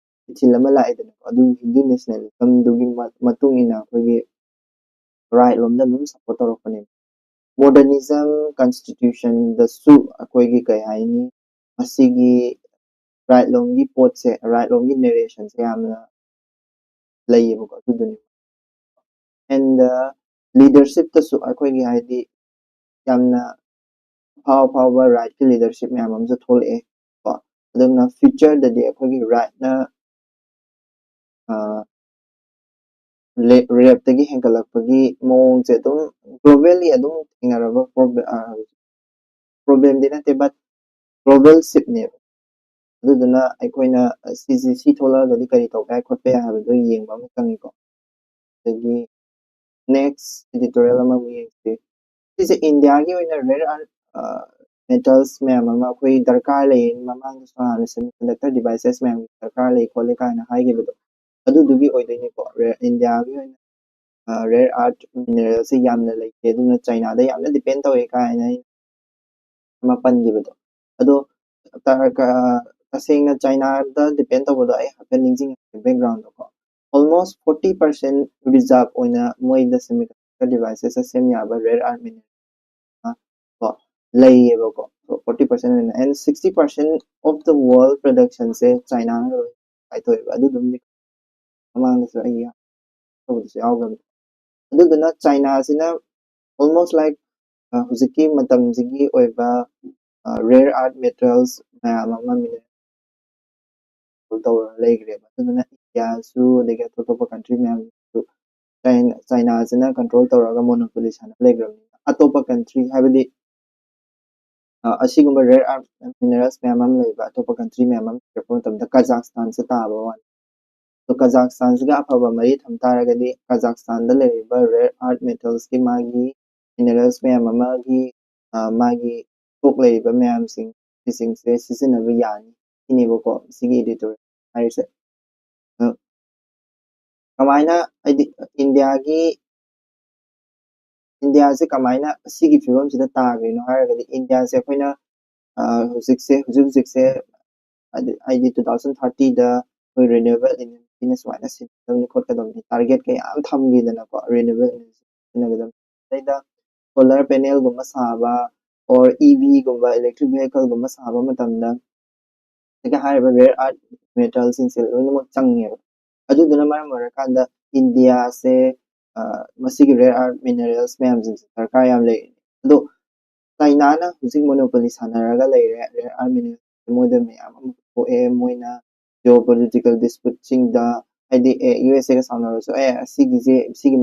ꯏꯊꯤꯜ ꯑꯃ ꯂꯥꯛꯑꯦꯗꯅꯀꯣ, ꯑꯗꯨ ꯍꯤꯟꯗꯨ ꯅꯦꯁꯅꯦꯂꯤꯖꯝꯗꯨꯒꯤ ꯃ- ꯃꯇꯨꯡ ꯏꯟꯅ ꯑꯩꯈꯣꯏꯒꯤ ꯔꯥꯏꯠ ꯂꯣꯝꯗ ꯑꯗꯨꯝ ꯁꯞꯄꯣꯔꯠ ꯇꯧꯔꯛꯄꯅꯦꯕ꯫ ꯃꯣꯗꯔꯅꯤꯖꯝ ꯀꯟꯁꯇꯤꯇ꯭ꯌꯨꯁꯟꯗꯁꯨ ꯑꯩꯈꯣꯏꯒꯤ ꯀꯩ ꯍꯥꯏꯅꯤ, ꯃꯁꯤꯒꯤ ꯔꯥꯏꯠ ꯂꯣꯝꯒꯤ ꯄꯣꯠꯁꯦ, ꯔꯥꯏꯠ ꯂꯣꯝꯒꯤ ꯅꯦꯔꯦꯁꯟꯁꯦ ꯌꯥꯝꯅ ꯂꯩꯌꯦꯕꯀꯣ, ꯑꯗꯨꯗꯨꯅꯤ꯫ ꯑꯦꯟ ꯂꯤꯗꯔꯁꯤꯞꯇꯁꯨ ꯑꯩꯈꯣꯏꯒꯤ ꯍꯥꯏꯗꯤ ꯌꯥꯝꯅ ꯑꯐꯥꯎ ꯑꯐꯥꯎꯕ ꯔꯥꯏꯠꯀꯤ ꯂꯤꯗꯔꯁꯤꯞ ꯃꯌꯥꯝ ꯑꯃꯁꯨ ꯊꯣꯛꯂꯛꯑꯦ ꯀꯣ꯫ ꯑꯗꯨꯅ ꯐ꯭ꯌꯨꯆꯔꯗꯗꯤ ꯑꯩꯈꯣꯏꯒꯤ ꯔꯥꯏꯠꯅ ꯔꯦꯞꯇꯒꯤ ꯍꯦꯟꯒꯠꯂꯛꯄꯒꯤ ꯃꯑꯣꯡꯁꯦ ꯑꯗꯨꯝ ꯒ꯭ꯂꯣꯕꯦꯜꯂꯤ ꯑꯗꯨꯝ ꯊꯦꯡꯅꯔꯕ ꯄ꯭ꯔꯣꯕ꯭ꯂꯦꯝꯗꯤ ꯅꯠꯇꯦ, ꯕꯠ ꯒ꯭ꯂꯣꯕꯦꯜ ꯁꯤꯞꯅꯦꯕ꯫ ꯑꯗꯨꯗꯨꯅ ꯑꯩꯈꯣꯏꯅ ꯁꯤꯁꯤ ꯁꯤ ꯊꯣꯛꯂꯛꯑꯒꯗꯤ ꯀꯔꯤ ꯇꯧꯕ ꯌꯥꯏ ꯈꯣꯠꯄ ꯌꯥꯏ ꯍꯥꯏꯕꯗꯣ ꯌꯦꯡꯕ ꯑꯃ ꯆꯪꯉꯤꯀꯣ꯫ ꯑꯗꯒꯤ ꯅꯦꯛꯁ ꯏꯗꯤꯇꯣꯔꯤꯌꯦꯜ ꯑꯃꯃꯨꯛ ꯌꯦꯡꯁꯤ꯫ ꯁꯤꯁꯦ ꯏꯟꯗꯤꯌꯥꯒꯤ ꯑꯣꯏꯅ ꯔꯦꯌꯔ ꯑꯥꯔꯠ ꯃꯦꯇꯜꯁ ꯃꯌꯥꯝ ꯑꯃ ꯑꯩꯈꯣꯏ ꯗꯔꯀꯥꯔ ꯂꯩ, ꯃꯃꯥꯡꯗꯁꯨ ꯍꯥꯟꯅ ꯁꯦꯃꯤ ꯀꯟꯗꯛꯇꯔ ꯗꯤꯚꯥꯏꯁꯦꯁ ꯃꯌꯥꯝꯒꯤ ꯗꯔꯀꯥꯔ ꯂꯩ ꯈꯣꯠꯂꯦ ꯀꯥꯏꯅ ꯍꯥꯏꯈꯤꯕꯗꯣ, ꯑꯗꯨꯗꯨꯒꯤ ꯑꯣꯏꯗꯣꯏꯅꯤꯀꯣ꯫ ꯏꯟꯗꯤꯌꯥꯒꯤ ꯑꯣꯏꯅ ꯔꯦꯌꯔ ꯑꯥꯔꯠ ꯃꯤꯅꯔꯦꯜꯁꯦ ꯌꯥꯝꯅ ꯂꯩꯇꯦ, ꯑꯗꯨꯅ ꯆꯥꯏꯅꯥꯗ ꯌꯥꯝꯅ ꯗꯤꯄꯦꯟ ꯇꯧꯋꯦ ꯀꯥꯏꯅ ꯑꯩꯅ ꯑꯃ ꯄꯟꯈꯤꯕꯗꯣ꯫ ꯑꯗꯣ ꯇ- ꯀ- ꯇꯁꯦꯡꯅ ꯆꯥꯏꯅꯥꯗ ꯗꯤꯄꯦꯟ ꯇꯧꯕꯗꯣ ꯑꯩ ꯍꯥꯏꯐꯦꯠ ꯅꯤꯡꯁꯤꯡꯉꯛꯀꯦ ꯕꯦꯛꯒ꯭ꯔꯥꯎꯟꯗꯀꯣ꯫ ꯑꯣꯜꯃꯣꯁ ꯐꯣꯔꯇꯤ ꯄꯥꯔꯁꯦꯟ ꯔꯤꯖꯥꯔꯕ ꯑꯣꯏꯅ ꯃꯣꯏꯗ ꯁꯦꯃꯤ ꯀꯟꯗꯛꯇꯔ ꯗꯤꯚꯥꯏꯁꯦꯁꯇ ꯁꯦꯝ ꯌꯥꯕ ꯔꯦꯌꯔ ꯑꯥꯔꯠ ꯃꯤꯅꯔꯦꯜ ꯀꯣ ꯂꯩꯌꯦꯕꯀꯣ꯫ ꯐꯣꯔꯇꯤ ꯄꯥꯔꯁꯦꯟ ꯑꯣꯏꯅ, and sixty percent of the world ꯄ꯭ꯔꯗꯛꯁꯟꯁꯦ ꯆꯥꯏꯅꯥꯅ ꯂꯣꯏ ꯀꯥꯏꯊꯣꯛꯑꯦꯕ꯫ ꯑꯗꯨꯗꯨꯝꯗꯤ ꯃꯃꯥꯡꯗꯁꯨ ꯑꯩ ꯇꯧꯕꯗꯁꯨ ꯌꯥꯎꯈ꯭ꯔꯕꯅꯤ꯫ ꯑꯗꯨꯗꯨꯅ ꯆꯥꯏꯅꯥꯁꯤꯅ ꯑꯣꯜꯃꯣꯁ ꯂꯥꯏꯛ ꯍꯧꯖꯤꯛꯀꯤ ꯃꯇꯝꯁꯤꯒꯤ ꯑꯣꯏꯕ ꯔꯦꯌꯔ ꯑꯥꯔꯠ ꯃꯦꯇꯔꯤꯌꯦꯜꯁ ꯃꯌꯥꯝ ꯑꯃ ꯃꯤꯅꯔꯦꯜ ꯇꯧꯔꯒ ꯂꯩꯈ꯭ꯔꯦꯕ꯫ ꯑꯗꯨꯗꯨꯅ ꯏꯟꯗꯤꯌꯥꯁꯨ, ꯑꯗꯒꯤ ꯑꯇꯣꯞ ꯑꯇꯣꯞꯄ ꯀꯟꯇ꯭ꯔꯤ ꯃꯌꯥꯝꯁꯨ ꯆꯥꯏꯅꯥ- ꯆꯥꯏꯅꯥꯁꯤꯅ ꯀꯟꯇ꯭ꯔꯣꯜ ꯇꯧꯔꯒ ꯃꯣꯅꯣꯄꯣꯂꯤ ꯁꯥꯟꯅ ꯂꯩꯈ꯭ꯔꯕꯅꯤꯅ, ꯑꯇꯣꯞꯄ ꯀꯟꯇ꯭ꯔꯤ, ꯍꯥꯏꯕꯗꯤ ꯑ, ꯑꯁꯤꯒꯨꯝꯕ ꯔꯦꯌꯔ ꯑꯥꯔꯠ ꯃꯤꯅꯔꯦꯜꯁ ꯃꯌꯥꯝ ꯑꯃ ꯂꯩꯕ ꯑꯇꯣꯞꯄ ꯀꯟꯇ꯭ꯔꯤ ꯃꯌꯥꯝ ꯑꯃ ꯊꯤꯔꯛꯄ ꯃꯇꯝꯗ ꯀꯖꯥꯛꯁꯇꯥꯟꯁꯦ ꯇꯥꯕ ꯋꯥꯅꯤ꯫ ꯑꯗꯣ ꯀꯖꯥꯛꯁꯇꯥꯟꯁꯤꯒ ꯑꯐꯕ ꯃꯔꯤ ꯊꯝ ꯇꯥꯔꯒꯗꯤ, ꯀꯖꯥꯛꯁꯇꯥꯟꯗ ꯂꯩꯔꯤꯕ ꯔꯦꯌꯔ ꯑꯥꯔꯠ ꯃꯦꯇꯜꯁꯀꯤ ꯃꯥꯒꯤ ꯃꯤꯅꯔꯦꯜꯁ ꯃꯌꯥꯝ ꯑꯃꯒꯤ, ꯑ, ꯃꯥꯒꯤ ꯊꯣꯛ ꯂꯩꯔꯤꯕ ꯃꯌꯥꯝꯁꯤꯡ, ꯁꯤꯁꯤꯡꯁꯦ ꯁꯤꯖꯤꯟꯅꯕ ꯌꯥꯅꯤ ꯁꯤꯅꯦꯕꯀꯣ ꯁꯤꯒꯤ ꯏꯗꯤꯇꯣꯔꯤꯌꯦꯜ ꯍꯥꯏꯔꯤꯁꯦ꯫ ꯑ, ꯀꯃꯥꯏꯅ, ꯍꯥꯏꯗꯤ, ꯏꯟꯗꯤꯌꯥꯒꯤ ꯏꯟꯗꯤꯌꯥꯁꯦ ꯀꯃꯥꯏꯅ ꯁꯤꯒꯤ ꯐꯤꯕꯝꯁꯤꯗ ꯇꯥꯈ꯭ꯔꯤꯅꯣ ꯍꯥꯏꯔꯒꯗꯤ, ꯏꯟꯗꯤꯌꯥꯁꯦ ꯑꯩꯈꯣꯏꯅ, ꯑ, ꯍꯧꯖꯤꯛꯁꯦ, ꯍꯧꯖꯤꯛ ꯍꯧꯖꯤꯛꯁꯦ, ꯍꯥꯏꯗꯤ, ꯍꯥꯏꯗꯤ, ꯇꯨ ꯊꯥꯎꯖꯟ ꯊꯥꯔꯇꯤꯗ ꯑꯩꯈꯣꯏ ꯔꯤꯅ꯭ꯌꯨꯑꯦꯕꯜ ꯏꯅꯔꯖꯤꯅ ꯁꯨꯃꯥꯏꯅ ꯁꯤꯖꯤꯟꯅꯒꯗꯕꯅꯤ ꯈꯣꯠꯀꯗꯕꯅꯤ ꯇꯥꯔꯒꯦꯠ ꯀꯌꯥ ꯑꯃ ꯊꯝꯈꯤꯗꯅꯀꯣ, ꯔꯤꯅ꯭ꯌꯨꯑꯦꯕꯜ ꯏꯅꯔꯖꯤ ꯁꯤꯖꯤꯟꯅꯒꯗꯕꯅꯤ꯫ ꯑꯗꯩꯗ ꯁꯣꯂꯔ ꯄꯦꯅꯦꯜꯒꯨꯝꯕ ꯁꯥꯕ, ꯑꯣꯔ ꯏꯚꯤꯒꯨꯝꯕ, ꯏꯂꯦꯛꯇ꯭ꯔꯤꯛ ꯚꯦꯍꯤꯀꯜꯒꯨꯝꯕ ꯁꯥꯕ ꯃꯇꯝꯗ ꯁꯤꯒ ꯍꯥꯏꯔꯤꯕ ꯔꯦꯌꯔ ꯑꯥꯔꯠ ꯃꯦꯇꯜꯁꯤꯡꯁꯦ ꯂꯣꯏꯅꯃꯛ ꯆꯪꯉꯦꯕ꯫ ꯑꯗꯨꯗꯨꯅ ꯃꯔꯝ ꯑꯣꯏꯔꯀꯥꯟꯗ ꯏꯟꯗꯤꯌꯥꯁꯦ ꯃꯁꯤꯒꯤ ꯔꯦꯌꯔ ꯑꯥꯔꯠ ꯃꯤꯅꯔꯦꯜꯁ ꯃꯌꯥꯝꯁꯤꯡꯁꯦ ꯗꯔꯀꯥꯔ ꯌꯥꯝ ꯂꯩꯔꯤꯅꯤ꯫ ꯑꯗꯣ ꯆꯥꯏꯅꯥꯅ ꯍꯧꯖꯤꯛ ꯃꯣꯅꯣꯄꯣꯂꯤ ꯁꯥꯟꯅꯔꯒ ꯂꯩꯔꯦ꯫ ꯔꯦꯌꯔ ꯑꯥꯔꯠ ꯃꯤꯅꯔꯦꯜꯁ ꯃꯣꯏꯗ ꯃꯌꯥꯝ ꯑꯃ ꯄꯨꯊꯣꯛꯑꯦ꯫ ꯃꯣꯏꯅ ꯖꯤꯑꯣ ꯄꯣꯂꯤꯇꯤꯀꯦꯜ ꯗꯤꯁꯄ꯭ꯌꯨꯠꯁꯤꯡꯗ, ꯍꯥꯏꯗꯤ ꯑꯦ ꯌꯨ ꯑꯦꯁ ꯑꯦꯒ ꯁꯥꯎꯅꯔꯁꯨ ꯑꯦ ꯁꯤꯒꯤꯁꯦ ꯁꯤꯒꯤ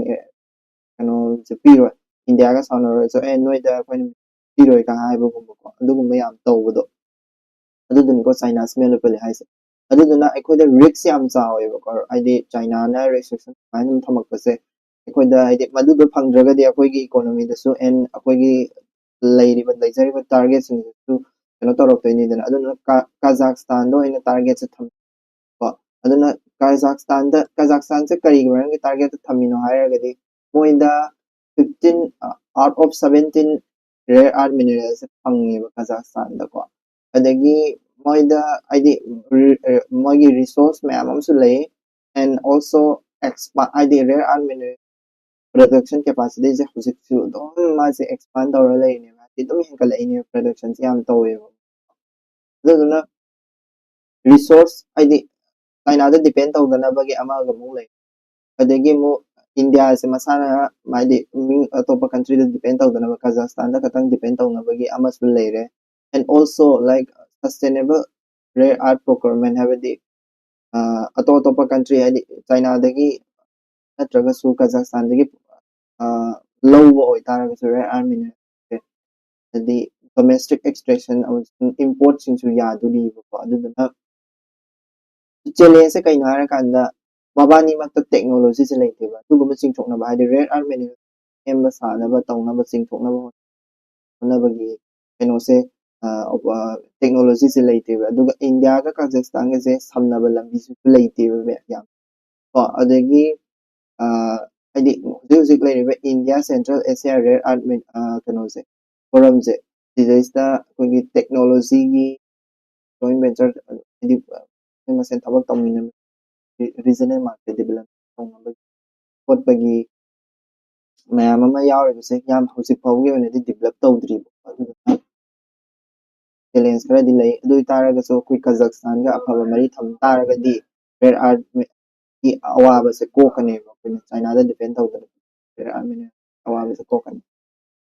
ꯀꯩꯅꯣꯁꯦ ꯄꯤꯔꯣꯏ, ꯏꯟꯗꯤꯌꯥꯒ ꯁꯥꯎꯅꯔꯁꯨ ꯑꯦ ꯅꯣꯏꯗ ꯑꯩꯈꯣꯏꯅ ꯄꯤꯔꯣꯏꯒ ꯍꯥꯏꯕꯒꯨꯝꯕꯀꯣ, ꯑꯗꯨꯒꯨꯝꯕ ꯌꯥꯝ ꯇꯧꯕꯗꯣ ꯑꯗꯨꯗꯨꯅꯤꯀꯣ ꯆꯥꯏꯅꯥꯁ ꯃꯣꯅꯣꯄꯣꯂꯤ ꯍꯥꯏꯁꯦ꯫ ꯑꯗꯨꯗꯨꯅ ꯑꯩꯈꯣꯏꯗ ꯔꯤꯛꯁ ꯌꯥꯝ ꯆꯥꯎꯋꯦꯕꯀꯣ, ꯍꯥꯏꯗꯤ ꯆꯥꯏꯅꯥꯅ ꯔꯦꯁꯇ꯭ꯔꯤꯛꯁꯟ ꯁꯨꯃꯥꯏꯅ ꯑꯗꯨꯝ ꯊꯝꯃꯛꯄꯁꯦ ꯑꯩꯈꯣꯏꯗ, ꯍꯥꯏꯗꯤ ꯃꯗꯨꯗꯣ ꯐꯪꯗ꯭ꯔꯒꯗꯤ ꯑꯩꯈꯣꯏꯒꯤ ꯏꯀꯣꯅꯣꯃꯤꯗꯁꯨ ꯑꯦꯟ ꯑꯩꯈꯣꯏꯒꯤ ꯂꯩꯔꯤꯕ ꯂꯩꯖꯔꯤꯕ ꯇꯥꯔꯒꯦꯠꯁꯤꯡꯗꯨꯁꯨ ꯀꯩꯅꯣ ꯇꯧꯔꯛꯇꯣꯏꯅꯤꯗꯅ꯫ ꯑꯗꯨꯅ ꯀꯥ- ꯀꯥꯖꯥꯛꯁꯇꯥꯟꯗ ꯑꯣꯏꯅ ꯇꯥꯔꯒꯦꯠꯁꯦ ꯊꯝ ꯀꯣ꯫ ꯑꯗꯨꯅ ꯀꯥꯖꯥꯛꯁꯇꯥꯟꯗ ꯀꯥꯖꯥꯛꯁꯇꯥꯟꯁꯦ ꯀꯔꯤꯒꯤ ꯃꯔꯝꯒꯤ ꯇꯥꯔꯒꯦꯠꯇ ꯊꯝꯃꯤꯅꯣ ꯍꯥꯏꯔꯒꯗꯤ ꯃꯣꯏꯗ fifteen out of seventeen rare earth minerals ꯐꯪꯉꯦꯕ ꯀꯥꯖꯥꯛꯁꯇꯥꯟꯗꯀꯣ꯫ ꯑꯗꯒꯤ ꯃꯣꯏꯗ ꯍꯥꯏꯗꯤ ꯃꯣꯏꯒꯤ ꯔꯤꯁꯣꯔꯁ ꯃꯌꯥꯝ ꯑꯃꯁꯨ ꯂꯩ꯫ And also expa ꯍꯥꯏꯗꯤ ꯔꯦꯌꯔ ꯑꯥꯔꯠ ꯃꯤꯅꯔꯦꯜ ꯄ꯭ꯔꯗꯛꯁꯟ ꯀꯦꯄꯥꯁꯤꯇꯤꯁꯦ ꯍꯧꯖꯤꯛꯁꯨ ꯑꯗꯨꯝ ꯃꯥꯁꯦ ꯑꯦꯛꯁꯄꯥꯟ ꯇꯧꯔ ꯂꯩꯔꯤꯅꯦꯕ, ꯍꯥꯏꯗꯤ ꯑꯗꯨꯝ ꯍꯦꯟꯒꯠꯂꯛꯏꯅꯦꯕ, ꯄ꯭ꯔꯗꯛꯁꯟꯁꯦ ꯌꯥꯝ ꯇꯧꯋꯦꯕ꯫ ꯑꯗꯨꯗꯨꯅ ꯔꯤꯁꯣꯔꯁ ꯍꯥꯏꯗꯤ ꯆꯥꯏꯅꯥꯗ ꯗꯤꯄꯦꯟ ꯇꯧꯗꯅꯕꯒꯤ ꯑꯃꯒ ꯑꯃꯨꯛ ꯂꯩ꯫ ꯑꯗꯒꯤ ꯑꯃꯨꯛ ꯏꯟꯗꯤꯌꯥꯁꯦ ꯃꯁꯥꯅ ꯍꯥꯏꯗꯤ ꯃꯤ ꯑꯇꯣꯞꯄ ꯀꯟꯇ꯭ꯔꯤꯗ ꯗꯤꯄꯦꯟ ꯇꯧꯗꯅꯕ ꯀꯥꯖꯥꯛꯁꯇꯥꯟꯗ ꯈꯛꯇꯪ ꯗꯤꯄꯦꯟ ꯇꯧꯅꯕꯒꯤ ꯑꯃꯁꯨ ꯂꯩꯔꯦ꯫ And also like sustainable rare earth procurement ꯍꯥꯏꯕꯗꯤ ꯑꯇꯣꯞ ꯑꯇꯣꯞꯄ ꯀꯟꯇ꯭ꯔꯤ ꯍꯥꯏꯗꯤ ꯆꯥꯏꯅꯥꯗꯒꯤ ꯅꯠꯇ꯭ꯔꯒꯁꯨ ꯀꯥꯖꯥꯛꯁꯇꯥꯟꯗꯒꯤ ꯂꯧꯕ ꯑꯣꯏꯇꯥꯔꯒꯁꯨ ꯔꯦꯌꯔ ꯑꯥꯔꯠ ꯃꯤꯅꯔꯦꯜꯁꯦ ꯍꯥꯏꯗꯤ ꯗꯣꯃꯦꯁꯇꯤꯛ ꯑꯦꯛꯁꯇ꯭ꯔꯦꯛꯁꯟ ꯑꯃꯁꯨꯡ ꯏꯝꯄꯣꯔꯠꯁꯤꯡꯁꯨ ꯌꯥꯗꯣꯔꯤꯕꯀꯣ꯫ ꯑꯗꯨꯗꯨꯅ ꯆꯦꯂꯦꯟꯖꯁꯦ ꯀꯩꯅꯣ ꯍꯥꯏꯔꯀꯥꯟꯗ ꯃꯕꯥꯅꯤꯃꯛꯇ ꯇꯦꯛꯅꯣꯂꯣꯖꯤꯁꯦ ꯂꯩꯇꯦꯕ꯫ ꯑꯗꯨꯒꯨꯝꯕ ꯆꯤꯡꯊꯣꯛꯅꯕ ꯍꯥꯏꯗꯤ ꯔꯦꯌꯔ ꯑꯥꯔꯠ ꯃꯤꯅꯔꯦꯜ ꯁꯦꯝꯕ ꯁꯥꯅꯕ ꯇꯧꯅꯕ ꯆꯤꯡꯊꯣꯛꯅꯕ ꯍꯣꯠꯅꯕꯒꯤ ꯀꯩꯅꯣꯁꯦ ꯇꯦꯛꯅꯣꯂꯣꯖꯤꯁꯦ ꯂꯩꯇꯦꯕ꯫ ꯑꯗꯨꯒ ꯏꯟꯗꯤꯌꯥꯒ ꯀꯥꯖꯥꯛꯁꯇꯥꯟꯒꯁꯦ ꯁꯝꯅꯕ ꯂꯝꯕꯤꯁꯤꯁꯨ ꯂꯩꯇꯦꯕ ꯃꯌꯥꯝ ꯀꯣ꯫ ꯑꯗꯒꯤ ꯍꯥꯏꯗꯤ ꯍꯧꯖꯤꯛ ꯍꯧꯖꯤꯛ ꯂꯩꯔꯤꯕ India central Asia rare art ꯀꯩꯅꯣꯁꯦ ꯐꯣꯔꯝꯁꯦ ꯁꯤꯗꯩꯁꯤꯗ ꯑꯩꯈꯣꯏꯒꯤ ꯇꯦꯛꯅꯣꯂꯣꯖꯤꯒꯤ ꯖꯣꯏꯟ ꯚꯦꯟꯆꯔ ꯍꯥꯏꯗꯤ ꯑꯩꯈꯣꯏ ꯃꯁꯦꯟ ꯊꯕꯛ ꯇꯧꯃꯤꯟꯅꯕ, regional market develop ꯇꯧꯅꯕꯒꯤ ꯈꯣꯠꯄꯒꯤ ꯃꯌꯥꯝ ꯑꯃ ꯌꯥꯎꯔꯤꯕꯁꯦ ꯌꯥꯝ ꯍꯧꯖꯤꯛ ꯐꯥꯎꯒꯤ ꯑꯣꯏꯅꯗꯤ develop ꯇꯧꯗ꯭ꯔꯤꯕ꯫ ꯑꯗꯨꯗꯨꯅ challenge ꯈꯔꯗꯤ ꯂꯩ꯫ ꯑꯗꯨ ꯑꯣꯏꯇꯥꯔꯒꯁꯨ ꯑꯩꯈꯣꯏ ꯀꯖꯥꯛꯁꯇꯥꯟꯒ ꯑꯐꯕ ꯃꯔꯤ ꯊꯝ ꯇꯥꯔꯒꯗꯤ rare earth ꯀꯤ ꯑꯋꯥꯕꯁꯦ ꯀꯣꯛꯀꯅꯦꯕ, ꯑꯩꯈꯣꯏꯅ ꯆꯥꯏꯅꯥꯗ depend ꯇꯧꯗꯅ rare earth mineral ꯑꯋꯥꯕꯁꯦ ꯀꯣꯛꯀꯅꯤ꯫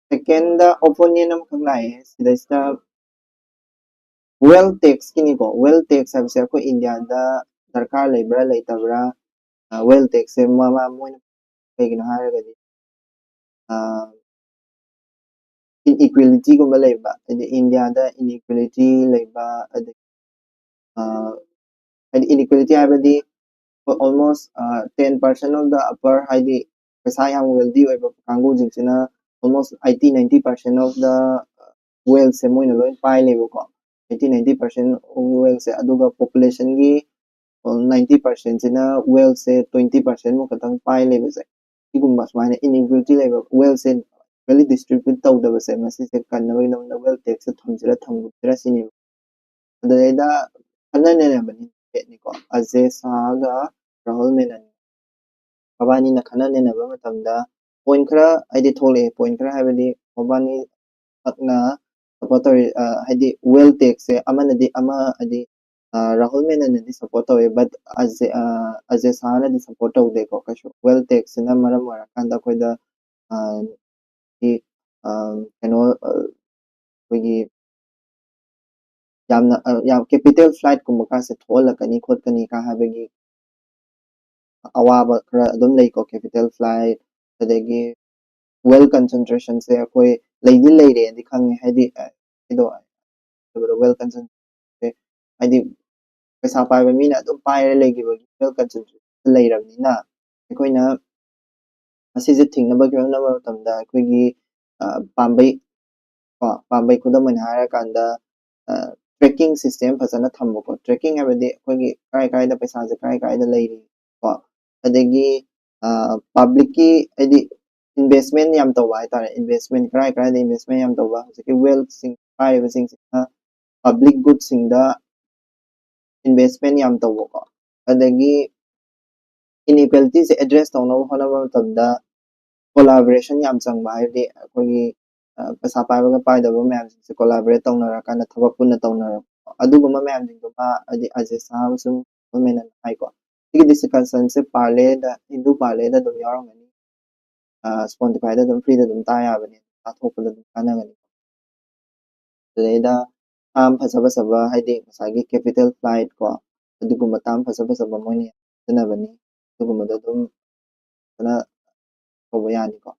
Second ꯗ opinion ꯑꯃꯈꯛ ꯂꯥꯛꯑꯦ ꯁꯤꯗꯩꯁꯤꯗ, wealth tax ꯀꯤꯅꯤꯀꯣ꯫ Wealth tax ꯍꯥꯏꯕꯁꯦ ꯑꯩꯈꯣꯏ ꯏꯟꯗꯤꯌꯥꯗ ꯗꯔꯀꯥꯔ ꯂꯩꯕ꯭ꯔꯥ ꯂꯩꯇꯕ꯭ꯔꯥ? Wealth tax ꯁꯦ ꯃꯃꯥ ꯃꯣꯏꯅ ꯀꯩꯒꯤꯅꯣ ꯍꯥꯏꯔꯒꯗꯤ inequality ꯒꯨꯝꯕ ꯂꯩꯕ, ꯍꯥꯏꯗꯤ ꯏꯟꯗꯤꯌꯥꯗ inequality ꯂꯩꯕ, ꯑꯗꯒꯤ ꯍꯥꯏꯗꯤ inequality ꯍꯥꯏꯕꯗꯤ almost ten percent of the upper, ꯍꯥꯏꯗꯤ ꯄꯩꯁꯥ ꯌꯥꯝ wealthy ꯑꯣꯏꯕ ꯀꯥꯡꯕꯨꯁꯤꯡꯁꯤꯅ almost eighty ninety percent of the wealth ꯁꯦ ꯃꯣꯏꯅ ꯂꯣꯏ ꯄꯥꯏ ꯂꯩꯕꯀꯣ꯫ Eighty ninety percent of wealth ꯁꯦ, ꯑꯗꯨꯒ population ꯒꯤ ninety percent ꯁꯤꯅ wealth ꯁꯦ twenty percent ꯃꯨꯛ ꯈꯛꯇꯪ ꯄꯥꯏ ꯂꯩꯕꯁꯦ, ꯁꯤꯒꯨꯝꯕ ꯁꯨꯃꯥꯏꯅ inequality ꯂꯩꯕ, wealth ꯁꯦ equally distribute ꯇꯧꯗꯕꯁꯦ, ꯃꯁꯤꯁꯦ ꯀꯟꯅꯕꯒꯤꯗꯃꯛꯇ wealth tax ꯁꯦ ꯊꯝꯁꯤꯔꯥ ꯊꯝꯒꯨꯝꯁꯤꯔꯥ ꯁꯤꯅꯦꯕ꯫ ꯑꯗꯨꯗꯩꯗ ꯈꯟꯅ ꯅꯩꯅꯕꯅꯤ ꯗꯦꯠꯅꯤꯀꯣ, ꯑꯖꯦ ꯁꯥꯍꯒ ꯔꯥꯍꯨꯜ ꯃꯦꯅꯟ ꯃꯕꯥꯅꯤꯅ ꯈꯟꯅ ꯅꯩꯅꯕ ꯃꯇꯝꯗ point ꯈꯔ ꯍꯥꯏꯗꯤ ꯊꯣꯛꯂꯛꯑꯦ꯫ Point ꯈꯔ ꯍꯥꯏꯕꯗꯤ ꯃꯕꯥꯅꯤ ꯈꯛꯅ support ꯇꯧꯔꯤ, ꯍꯥꯏꯗꯤ wealth tax ꯁꯦ ꯑꯃꯅꯗꯤ ꯑꯃ, ꯍꯥꯏꯗꯤ ꯔꯥꯍꯨꯜ ꯃꯦꯅꯟꯅꯗꯤ support ꯇꯧꯋꯦ, but ꯑꯖꯦ ꯑꯖꯦ ꯁꯥꯍꯅꯗꯤ support ꯇꯧꯗꯦꯀꯣ ꯀꯩꯁꯨ꯫ Wealth tax ꯁꯤꯅ ꯃꯔꯝ ꯑꯣꯏꯔꯀꯥꯟꯗ ꯑꯩꯈꯣꯏꯗ ꯀꯩꯅꯣ ꯑꯩꯈꯣꯏꯒꯤ ꯌꯥꯝꯅ ꯌꯥꯝ capital flight ꯀꯨꯝꯕ ꯀꯥꯁꯦ ꯊꯣꯛꯍꯜꯂꯛꯀꯅꯤ ꯈꯣꯠꯀꯅꯤ ꯀ ꯍꯥꯏꯕꯒꯤ ꯑꯋꯥꯕ ꯈꯔ ꯑꯗꯨꯝ ꯂꯩꯀꯣ꯫ Capital flight, ꯑꯗꯒꯤ wealth concentration ꯁꯦ ꯑꯩꯈꯣꯏ ꯂꯩꯗꯤ ꯂꯩꯔꯦꯗꯤ ꯈꯪꯉꯦ, ꯍꯥꯏꯗꯤ ꯑꯩꯗꯣ wealth concentration ꯁꯦ ꯍꯥꯏꯗꯤ ꯄꯩꯁꯥ ꯄꯥꯏꯕ ꯃꯤꯅ ꯑꯗꯨꯝ ꯄꯥꯏꯔ ꯂꯩꯈꯤꯕꯒꯤ wealth concentration ꯂꯩꯔꯕꯅꯤꯅ, ꯑꯩꯈꯣꯏꯅ ꯃꯁꯤꯁꯦ ꯊꯤꯡꯅꯕꯒꯤ ꯍꯣꯠꯅꯕ ꯃꯇꯝꯗ ꯑꯩꯈꯣꯏꯒꯤ ꯄꯥꯝꯕꯩ ꯀꯣ, ꯄꯥꯝꯕꯩ ꯈꯨꯗꯝ ꯑꯣꯏꯅ ꯍꯥꯏꯔꯀꯥꯟꯗ tracking system ꯐꯖꯅ ꯊꯝꯕꯀꯣ꯫ Tracking ꯍꯥꯏꯕꯗꯤ ꯑꯩꯈꯣꯏꯒꯤ ꯀꯥꯏ ꯀꯥꯏꯗ ꯄꯩꯁꯥꯁꯦ ꯀꯥꯏ ꯀꯥꯏꯗ ꯂꯩꯔꯤ ꯀꯣ, ꯑꯗꯒꯤ public ꯀꯤ ꯍꯥꯏꯗꯤ investment ꯌꯥꯝ ꯇꯧꯕ ꯍꯥꯏꯇꯥꯔꯦ꯫ Investment ꯀꯔꯥꯏ ꯀꯔꯥꯏꯗ investment ꯌꯥꯝ ꯇꯧꯕ, ꯍꯧꯖꯤꯛꯀꯤ wealth ꯁꯤꯡ ꯄꯥꯏꯔꯤꯕꯁꯤꯡꯁꯤꯅ public good ꯁꯤꯡꯗ investment ꯌꯥꯝ ꯇꯧꯕꯀꯣ, ꯑꯗꯒꯤ inequalityꯁꯦ address ꯇꯧꯅꯕ ꯍꯣꯠꯅꯕ ꯃꯇꯝꯗ collaboration ꯌꯥꯝ ꯆꯪꯕ, ꯍꯥꯏꯕꯗꯤ ꯑꯩꯈꯣꯏꯒꯤ ꯄꯩꯁꯥ ꯄꯥꯏꯕꯒ ꯄꯥꯏꯗꯕ ꯃꯌꯥꯝꯁꯤꯡꯁꯦ collaborate ꯇꯧꯅꯔꯀꯥꯟꯗ ꯊꯕꯛ ꯄꯨꯟꯅ ꯇꯧꯅꯔꯛꯄ, ꯑꯗꯨꯒꯨꯝꯕ ꯃꯌꯥꯝꯁꯤꯡꯗꯨꯃ ꯍꯥꯏꯗꯤ ꯑꯖꯦ ꯁꯥ ꯑꯃꯁꯨꯡ ꯃꯦꯅꯟ ꯍꯥꯏꯀꯣ꯫ ꯁꯤꯒꯤ discussionꯁꯦ ꯄꯥꯔꯂꯦꯗ, ꯍꯤꯟꯗꯨ ꯄꯥꯔꯂꯦꯗ ꯑꯗꯨꯝ ꯌꯥꯎꯔꯝꯒꯅꯤ꯫ Spotifyꯗ ꯑꯗꯨꯝ freeꯗ ꯑꯗꯨꯝ ꯇꯥ ꯌꯥꯕꯅꯦ, ꯇꯥꯊꯣꯛꯄꯗ ꯑꯗꯨꯝ ꯀꯥꯟꯅꯒꯅꯤ꯫ ꯑꯗꯨꯗꯩꯗ term ꯐꯖ ꯐꯖꯕ, ꯍꯥꯏꯗꯤ ꯉꯁꯥꯏꯒꯤ capital flight ꯀꯣ, ꯑꯗꯨꯒꯨꯝꯕ term ꯐꯖ ꯐꯖꯕ ꯃꯣꯏꯅ ꯌꯥꯝ ꯁꯤꯖꯤꯟꯅꯕꯅꯤ꯫ ꯑꯗꯨꯒꯨꯝꯕꯗꯣ ꯑꯗꯨꯝ ꯐꯖꯅ ꯇꯧꯕ ꯌꯥꯅꯤꯀꯣ꯫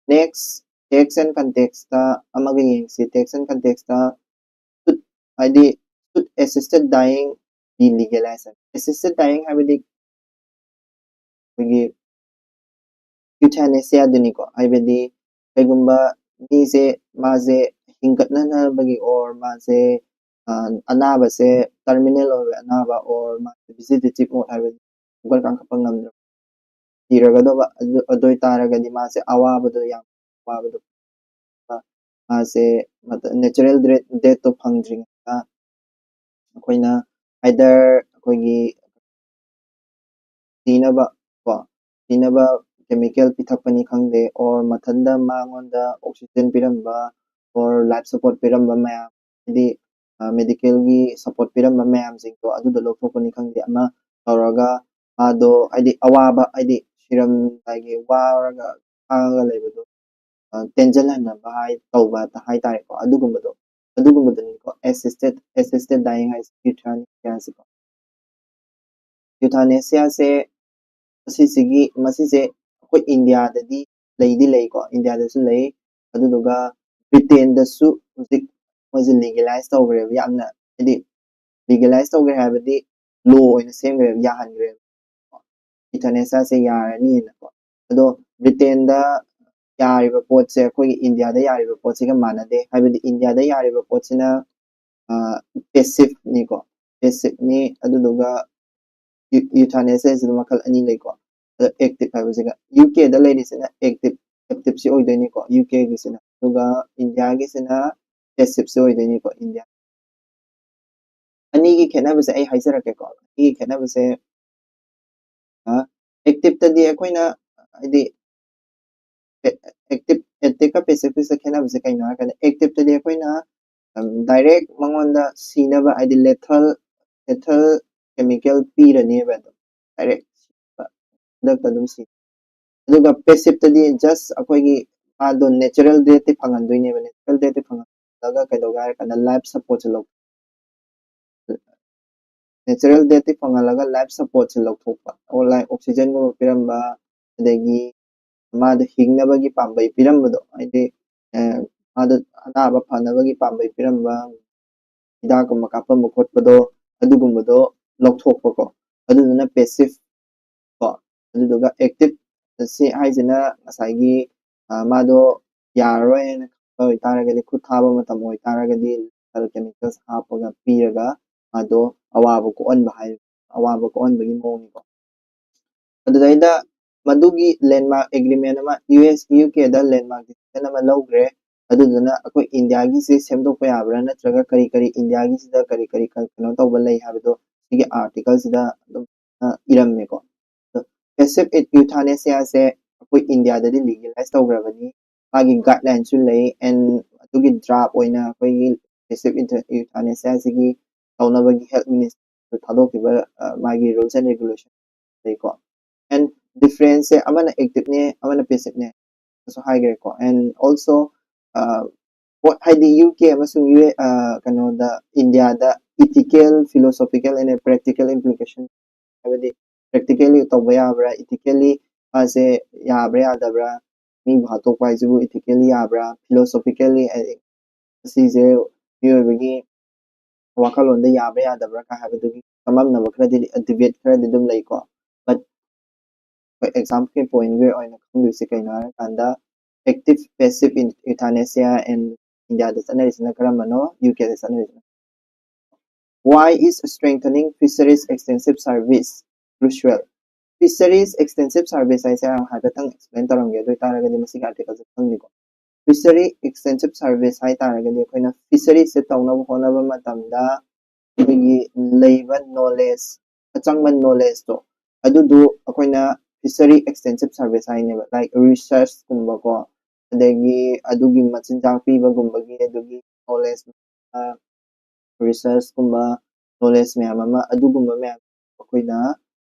Next, text and contextꯇ ꯑꯃꯒ ꯌꯦꯡꯁꯤ꯫ Text and contextꯇ ꯍꯥꯏꯗꯤ should assisted dying be legalized? Assisted dying ꯍꯥꯏꯕꯗꯤ ꯑꯩꯈꯣꯏꯒꯤ ꯌꯨꯊꯦꯅꯦꯁꯤꯌꯥꯗꯨꯅꯤꯀꯣ꯫ ꯍꯥꯏꯕꯗꯤ ꯀꯩꯒꯨꯝꯕ ꯃꯤꯁꯦ, ꯃꯥꯁꯦ ꯍꯤꯡꯒꯠꯅꯅꯕꯒꯤ or ꯃꯥꯁꯦ ꯑꯅꯥꯕꯁꯦ terminal ꯑꯣꯏꯕ ꯑꯅꯥꯕ or ꯃꯥꯁꯦ vegetative mode ꯍꯥꯏꯕꯗꯤ ꯁꯨꯒꯔ ꯀꯥꯡꯈꯠꯄ ꯉꯝꯗ꯭ꯔꯕ ꯁꯤꯔꯒꯗꯧꯕ, ꯑꯗꯨ ꯑꯗꯨ ꯑꯣꯏꯇꯥꯔꯒꯗꯤ ꯃꯥꯁꯦ ꯑꯋꯥꯕꯗꯣ, ꯌꯥꯝ ꯑꯋꯥꯕꯗꯣ, ꯃꯥꯁꯦ natural deathꯇꯣ ꯐꯪꯗ꯭ꯔꯤꯉꯩꯗ ꯑꯩꯈꯣꯏꯅ either ꯑꯩꯈꯣꯏꯒꯤ ꯁꯤꯅꯕ ꯀꯣ, ꯁꯤꯅꯕ chemical ꯄꯤꯊꯛꯄꯅꯤ ꯈꯪꯗꯦ, or ꯃꯊꯟꯇ ꯃꯉꯣꯟꯗ oxygen ꯄꯤꯔꯝꯕ or life support ꯄꯤꯔꯝꯕ ꯃꯌꯥꯝ, ꯍꯥꯏꯗꯤ medicalꯒꯤ support ꯄꯤꯔꯝꯕ ꯃꯌꯥꯝꯁꯤꯡꯗꯣ ꯑꯗꯨꯗꯣ ꯂꯧꯊꯣꯛꯄꯅꯤ ꯈꯪꯗꯦ, ꯑꯃ ꯇꯧꯔꯒ ꯃꯥꯗꯣ ꯍꯥꯏꯗꯤ ꯑꯋꯥꯕ, ꯍꯥꯏꯗꯤ ꯁꯤꯔꯝꯗꯥꯏꯒꯤ ꯋꯥꯔꯒ ꯈꯥꯡꯉꯒ ꯂꯩꯕꯗꯣ ꯇꯦꯟꯖꯜꯍꯟꯅꯕ ꯍꯥꯏ ꯇꯧꯕ ꯍꯥꯏꯇꯥꯔꯦꯀꯣ꯫ ꯑꯗꯨꯒꯨꯝꯕꯗꯣ, ꯑꯗꯨꯒꯨꯝꯕꯗꯨꯅꯤꯀꯣ assisted, assisted dying ꯍꯥꯏꯁꯦ, ꯌꯨꯊꯦꯅꯦꯁꯤꯌꯥꯁꯦꯀꯣ꯫ ꯌꯨꯊꯦꯅꯦꯁꯤꯌꯥꯁꯦ ꯑꯁꯤꯁꯤꯒꯤ, ꯃꯁꯤꯁꯦ ꯑꯩꯈꯣꯏ ꯏꯟꯗꯤꯌꯥꯗꯗꯤ ꯂꯩꯗꯤ ꯂꯩꯀꯣ, ꯏꯟꯗꯤꯌꯥꯗꯁꯨ ꯂꯩ꯫ ꯑꯗꯨꯗꯨꯒ ꯕ꯭ꯔꯤꯇꯦꯟꯗꯁꯨ ꯍꯧꯖꯤꯛ ꯃꯣꯏꯁꯦ legalize ꯇꯧꯈ꯭ꯔꯦꯕ, ꯌꯥꯝꯅ, ꯍꯥꯏꯗꯤ legalize ꯇꯧꯈ꯭ꯔꯦ ꯍꯥꯏꯕꯗꯤ law ꯑꯣꯏꯅ ꯁꯦꯝꯈ꯭ꯔꯦꯕ, ꯌꯥꯍꯟꯈ꯭ꯔꯦꯕ꯫ ꯌꯨꯊꯦꯅꯦꯁꯤꯌꯥꯁꯦ ꯌꯥꯔꯅꯤꯅꯀꯣ꯫ ꯑꯗꯣ ꯕ꯭ꯔꯤꯇꯦꯟꯗ ꯌꯥꯔꯤꯕ ꯄꯣꯠꯁꯦ, ꯑꯩꯈꯣꯏꯒꯤ ꯏꯟꯗꯤꯌꯥꯗ ꯌꯥꯔꯤꯕ ꯄꯣꯠꯁꯤꯒ ꯃꯥꯟꯅꯗꯦ꯫ ꯍꯥꯏꯕꯗꯤ ꯏꯟꯗꯤꯌꯥꯗ ꯌꯥꯔꯤꯕ ꯄꯣꯠꯁꯤꯅ passiveꯅꯤꯀꯣ, passiveꯅꯤ꯫ ꯑꯗꯨꯗꯨꯒ ꯌꯨꯊꯦꯅꯦꯁꯤꯌꯥꯁꯤꯗ ꯃꯈꯜ ꯑꯅꯤ ꯂꯩꯀꯣ꯫ ꯑꯗꯣ active ꯍꯥꯏꯕꯁꯤꯒ, UKꯗ ꯂꯩꯔꯤꯁꯤꯅ active, activeꯁꯤ ꯑꯣꯏꯗꯣꯏꯅꯤꯀꯣ, UKꯒꯤꯁꯤꯅ꯫ ꯑꯗꯨꯒ ꯏꯟꯗꯤꯌꯥꯒꯤꯁꯤꯅ passiveꯁꯤ ꯑꯣꯏꯗꯣꯏꯅꯤꯀꯣ, ꯏꯟꯗꯤꯌꯥ꯫ ꯑꯅꯤꯒꯤ ꯈꯦꯠꯅꯕꯁꯦ ꯑꯩ ꯍꯥꯏꯖꯔꯛꯀꯦꯀꯣ꯫ ꯑꯅꯤꯒꯤ ꯈꯦꯠꯅꯕꯁꯦ, ꯑꯦꯛꯇꯤꯞꯇꯗꯤ ꯑꯩꯈꯣꯏꯅ, ꯍꯥꯏꯗꯤ, ꯑꯦꯛꯇꯤꯞ ꯑꯦꯛꯇꯤꯞꯀ ꯄꯦꯁꯤꯞꯀꯤꯁꯦ ꯈꯦꯠꯅꯕꯁꯦ ꯀꯩꯅꯣ ꯍꯥꯏꯔꯀꯥꯟꯗ, ꯑꯦꯛꯇꯤꯞꯇꯗꯤ ꯑꯩꯈꯣꯏꯅ ꯗꯥꯏꯔꯦꯛ ꯃꯉꯣꯟꯗ ꯁꯤꯅꯕ, ꯍꯥꯏꯗꯤ, ꯂꯦꯊꯜ ꯂꯦꯊꯜ ꯀꯦꯃꯤꯀꯦꯜ ꯄꯤꯔꯅꯦꯕ ꯑꯗꯨꯝ ꯗꯥꯏꯔꯦꯛ ꯈꯨꯗꯛꯇ ꯑꯗꯨꯝ ꯁꯤ꯫ ꯑꯗꯨꯒ ꯄꯦꯁꯤꯞꯇꯗꯤ ꯖꯁ ꯑꯩꯈꯣꯏꯒꯤ ꯃꯥꯗꯣ ꯅꯦꯆꯔꯦꯜ ꯗꯦꯠꯇꯤ ꯐꯪꯍꯟꯗꯣꯏꯅꯦꯕ꯫ ꯅꯦꯆꯔꯦꯜ ꯗꯦꯠꯇꯤ ꯐꯪꯍꯜꯂꯒ ꯀꯩꯗꯧꯒꯦ ꯍꯥꯏꯔ ꯀꯥꯟꯗ ꯂꯥꯏꯐ ꯁꯄꯣꯔꯠꯁꯦ ꯂꯧ ꯅꯦꯆꯔꯦꯜ ꯗꯦꯠꯇꯤ ꯐꯪꯍꯜꯂꯒ ꯂꯥꯏꯐ ꯁꯄꯣꯔꯠꯁꯦ ꯂꯧꯊꯣꯛꯄ, ꯑꯣ, ꯂꯥꯏꯛ ꯑꯣꯛꯁꯤꯖꯟꯒꯨꯝꯕ ꯄꯤꯔꯝꯕ, ꯑꯗꯒꯤ ꯃꯥꯗꯣ ꯍꯤꯡꯅꯕꯒꯤ ꯄꯥꯝꯕꯩ ꯄꯤꯔꯝꯕꯗꯣ, ꯍꯥꯏꯗꯤ ꯃꯥꯗꯣ ꯑꯅꯥꯕ ꯐꯅꯕꯒꯤ ꯄꯥꯝꯕꯩ ꯄꯤꯔꯝꯕ, ꯍꯤꯗꯥꯛꯀꯨꯝꯕ ꯀꯥꯞꯄꯝꯕ ꯈꯣꯠꯄꯗꯣ, ꯑꯗꯨꯒꯨꯝꯕꯗꯣ ꯂꯧꯊꯣꯛꯄꯀꯣ꯫ ꯑꯗꯨꯗꯨꯅ ꯄꯦꯁꯤꯞ ꯀꯣ꯫ ꯑꯗꯨꯗꯨꯒ ꯑꯦꯛꯇꯤꯞ ꯁꯤ ꯍꯥꯏꯁꯤꯅ ꯉꯁꯥꯏꯒꯤ ꯃꯥꯗꯣ ꯌꯥꯔꯔꯣꯏ ꯍꯥꯏꯅ ꯈꯪꯕ ꯑꯣꯏꯇꯥꯔꯒꯗꯤ, ꯈꯨꯠ ꯊꯥꯕ ꯃꯇꯝ ꯑꯣꯏꯇꯥꯔꯒꯗꯤ, ꯂꯤꯊꯜ ꯀꯦꯃꯤꯀꯦꯜꯁ ꯍꯥꯞꯄꯒ ꯄꯤꯔꯒ ꯃꯥꯗꯣ ꯑꯋꯥꯕ ꯀꯣꯛꯍꯟꯕ ꯍꯥꯏ, ꯑꯋꯥꯕ ꯀꯣꯛꯍꯟꯕꯒꯤ ꯃꯑꯣꯡꯅꯤꯀꯣ꯫ ꯑꯗꯨꯗꯩꯗ ꯃꯗꯨꯒꯤ ꯂꯦꯟꯃꯥꯔꯛ ꯑꯦꯒ꯭ꯔꯤꯃꯦꯟ ꯑꯃ, U S U ꯀꯦꯗ landmark decision ꯑꯃ ꯂꯧꯈ꯭ꯔꯦ꯫ ꯑꯗꯨꯗꯨꯅ ꯑꯩꯈꯣꯏ ꯏꯟꯗꯤꯌꯥꯒꯤꯁꯦ ꯁꯦꯝꯗꯣꯛꯄ ꯌꯥꯕ꯭ꯔꯥ, ꯅꯠꯇ꯭ꯔꯒ ꯀꯔꯤ ꯀꯔꯤ ꯏꯟꯗꯤꯌꯥꯒꯤꯁꯤꯗ ꯀꯔꯤ ꯀꯔꯤ ꯀꯩꯅꯣ ꯇꯧꯕ ꯂꯩ ꯍꯥꯏꯕꯗꯣ ꯁꯤꯒꯤ ꯑꯥꯔꯇꯤꯀꯜꯁꯤꯗ ꯑꯗꯨꯝ ꯏꯔꯝꯃꯦꯀꯣ꯫ ꯄꯦꯁꯤꯞ ꯏꯊꯥꯅꯦꯁꯤꯌꯥꯁꯦ ꯑꯩꯈꯣꯏ ꯏꯟꯗꯤꯌꯥꯗꯗꯤ ꯂꯤꯒꯦꯂꯥꯏꯁ ꯇꯧꯈ꯭ꯔꯕꯅꯤ꯫ ꯃꯥꯒꯤ ꯒꯥꯏꯗꯂꯥꯏꯟꯁꯨ ꯂꯩ, ꯑꯦꯟ ꯑꯗꯨꯒꯤ ꯗ꯭ꯔꯥꯐ ꯑꯣꯏꯅ ꯑꯩꯈꯣꯏꯒꯤ ꯄꯦꯁꯤꯞ ꯏꯊꯥꯅꯦꯁꯤꯌꯥꯁꯤꯒꯤ ꯇꯧꯅꯕꯒꯤ ꯍꯦꯜꯠ ꯃꯤꯅꯤꯁꯇꯔ ꯊꯥꯗꯣꯛꯈꯤꯕ ꯃꯥꯒꯤ ꯔꯨꯜꯁ ꯑꯦꯟ ꯔꯦꯒꯨꯂꯦꯁꯟ ꯂꯩꯀꯣ꯫ ꯑꯦꯟ ꯗꯤꯐ꯭ꯔꯦꯟꯁꯁꯦ ꯑꯃꯅ ꯑꯦꯛꯇꯤꯞꯅꯦ, ꯑꯃꯅ ꯄꯦꯁꯤꯞꯅꯦ ꯁꯨ ꯍꯥꯏꯈ꯭ꯔꯦꯀꯣ꯫ ꯑꯦꯟ ꯑꯣꯜꯁꯣ ꯄꯣꯠ ꯍꯥꯏꯗꯤ ꯌꯨ ꯀꯦ ꯑꯃꯁꯨꯡ ꯌꯨ ꯑꯦ ꯀꯩꯅꯣꯗ, ꯏꯟꯗꯤꯌꯥꯗ ꯏꯊꯤꯀꯦꯜ, ꯐꯤꯂꯣꯁꯣꯐꯤꯀꯦꯜ ꯑꯦꯟ ꯄ꯭ꯔꯦꯛꯇꯤꯀꯦꯜ ꯏꯝꯄ꯭ꯂꯤꯀꯦꯁꯟ, ꯍꯥꯏꯕꯗꯤ ꯄ꯭ꯔꯦꯛꯇꯤꯀꯦꯜꯂꯤ ꯇꯧꯕ ꯌꯥꯕ꯭ꯔꯥ, ꯏꯊꯤꯀꯦꯜꯂꯤ ꯃꯥꯁꯦ ꯌꯥꯕ꯭ꯔꯥ ꯌꯥꯗꯕ꯭ꯔꯥ, ꯃꯤꯕꯨ ꯍꯥꯠꯇꯣꯛꯄ ꯍꯥꯏꯁꯤꯕꯨ ꯏꯊꯤꯀꯦꯜꯂꯤ ꯌꯥꯕ꯭ꯔꯥ, ꯐꯤꯂꯣꯁꯣꯐꯤꯀꯦꯜꯂꯤ ꯑꯁꯤꯁꯦ ꯃꯤꯑꯣꯏꯕꯒꯤ ꯋꯥꯈꯜꯂꯣꯟꯗ ꯌꯥꯕ꯭ꯔꯥ ꯌꯥꯗꯕ꯭ꯔꯥ ꯀꯥꯏ ꯍꯥꯏꯕꯗꯨꯒꯤ ꯆꯃꯝꯅꯕ ꯈꯔꯗꯤ, ꯗꯤꯕꯦꯠ ꯈꯔꯗꯤ ꯑꯗꯨꯝ ꯂꯩꯀꯣ꯫ ꯕꯠ ꯑꯩꯈꯣꯏ ꯑꯦꯛꯖꯥꯝꯒꯤ ꯄꯣꯏꯟꯒꯤ ꯑꯣꯏꯅ ꯈꯪꯗꯣꯏꯁꯦ ꯀꯩꯅꯣ ꯍꯥꯏꯔꯀꯥꯟꯗ, ꯑꯦꯛꯇꯤꯞ ꯄꯦꯁꯤꯞ ꯏꯊꯥꯅꯦꯁꯤꯌꯥ ꯑꯦꯟ ꯏꯟꯗꯤꯌꯥꯗ ꯆꯠꯅꯔꯤꯁꯤꯅ ꯀꯔꯝꯕꯅꯣ, U ꯀꯦꯗ ꯆꯠꯅꯔꯤꯁꯤꯅ꯫ Why is strengthening fisheries extensive service crucial? Fisheries extensive service ꯍꯥꯏꯁꯦ ꯍꯥꯏꯐꯦꯠꯇꯪ ꯑꯦꯛꯁꯄ꯭ꯂꯦꯟ ꯇꯧꯔꯝꯒꯦ꯫ ꯑꯗꯨ ꯑꯣꯏꯇꯥꯔꯒꯗꯤ ꯃꯁꯤꯒꯤ ꯑꯥꯔꯇꯤꯀꯜꯁꯦ ꯈꯪꯅꯤꯀꯣ꯫ ꯐꯤꯁꯔꯤ ꯑꯦꯛꯁꯇꯦꯟꯁꯤꯞ ꯁꯥꯔꯚꯤꯁ ꯍꯥꯏ ꯇꯥꯔꯒꯗꯤ ꯑꯩꯈꯣꯏꯅ ꯐꯤꯁꯔꯤꯁꯦ ꯇꯧꯅꯕ ꯍꯣꯠꯅꯕ ꯃꯇꯝꯗ ꯑꯩꯈꯣꯏꯒꯤ ꯂꯩꯕ ꯅꯣꯂꯦꯖ, ꯑꯆꯪꯕ ꯅꯣꯂꯦꯖꯇꯣ, ꯑꯗꯨꯗꯨ ꯑꯩꯈꯣꯏꯅ ꯐꯤꯁꯔꯤ ꯑꯦꯛꯁꯇꯦꯟꯁꯤꯞ ꯁꯥꯔꯚꯤꯁ ꯍꯥꯏꯅꯦꯕ, ꯂꯥꯏꯛ ꯔꯤꯁꯔꯁꯀꯨꯝꯕꯀꯣ, ꯑꯗꯒꯤ ꯑꯗꯨꯒꯤ ꯃꯆꯤꯟꯖꯥꯛ ꯄꯤꯕꯒꯨꯝꯕꯒꯤ ꯑꯗꯨꯒꯤ ꯅꯣꯂꯦꯖ, ꯔꯤꯁꯔꯁꯀꯨꯝꯕ, ꯅꯣꯂꯦꯖ ꯃꯌꯥꯝ ꯑꯃ, ꯑꯗꯨꯒꯨꯝꯕ ꯃꯌꯥꯝ ꯑꯩꯈꯣꯏꯅ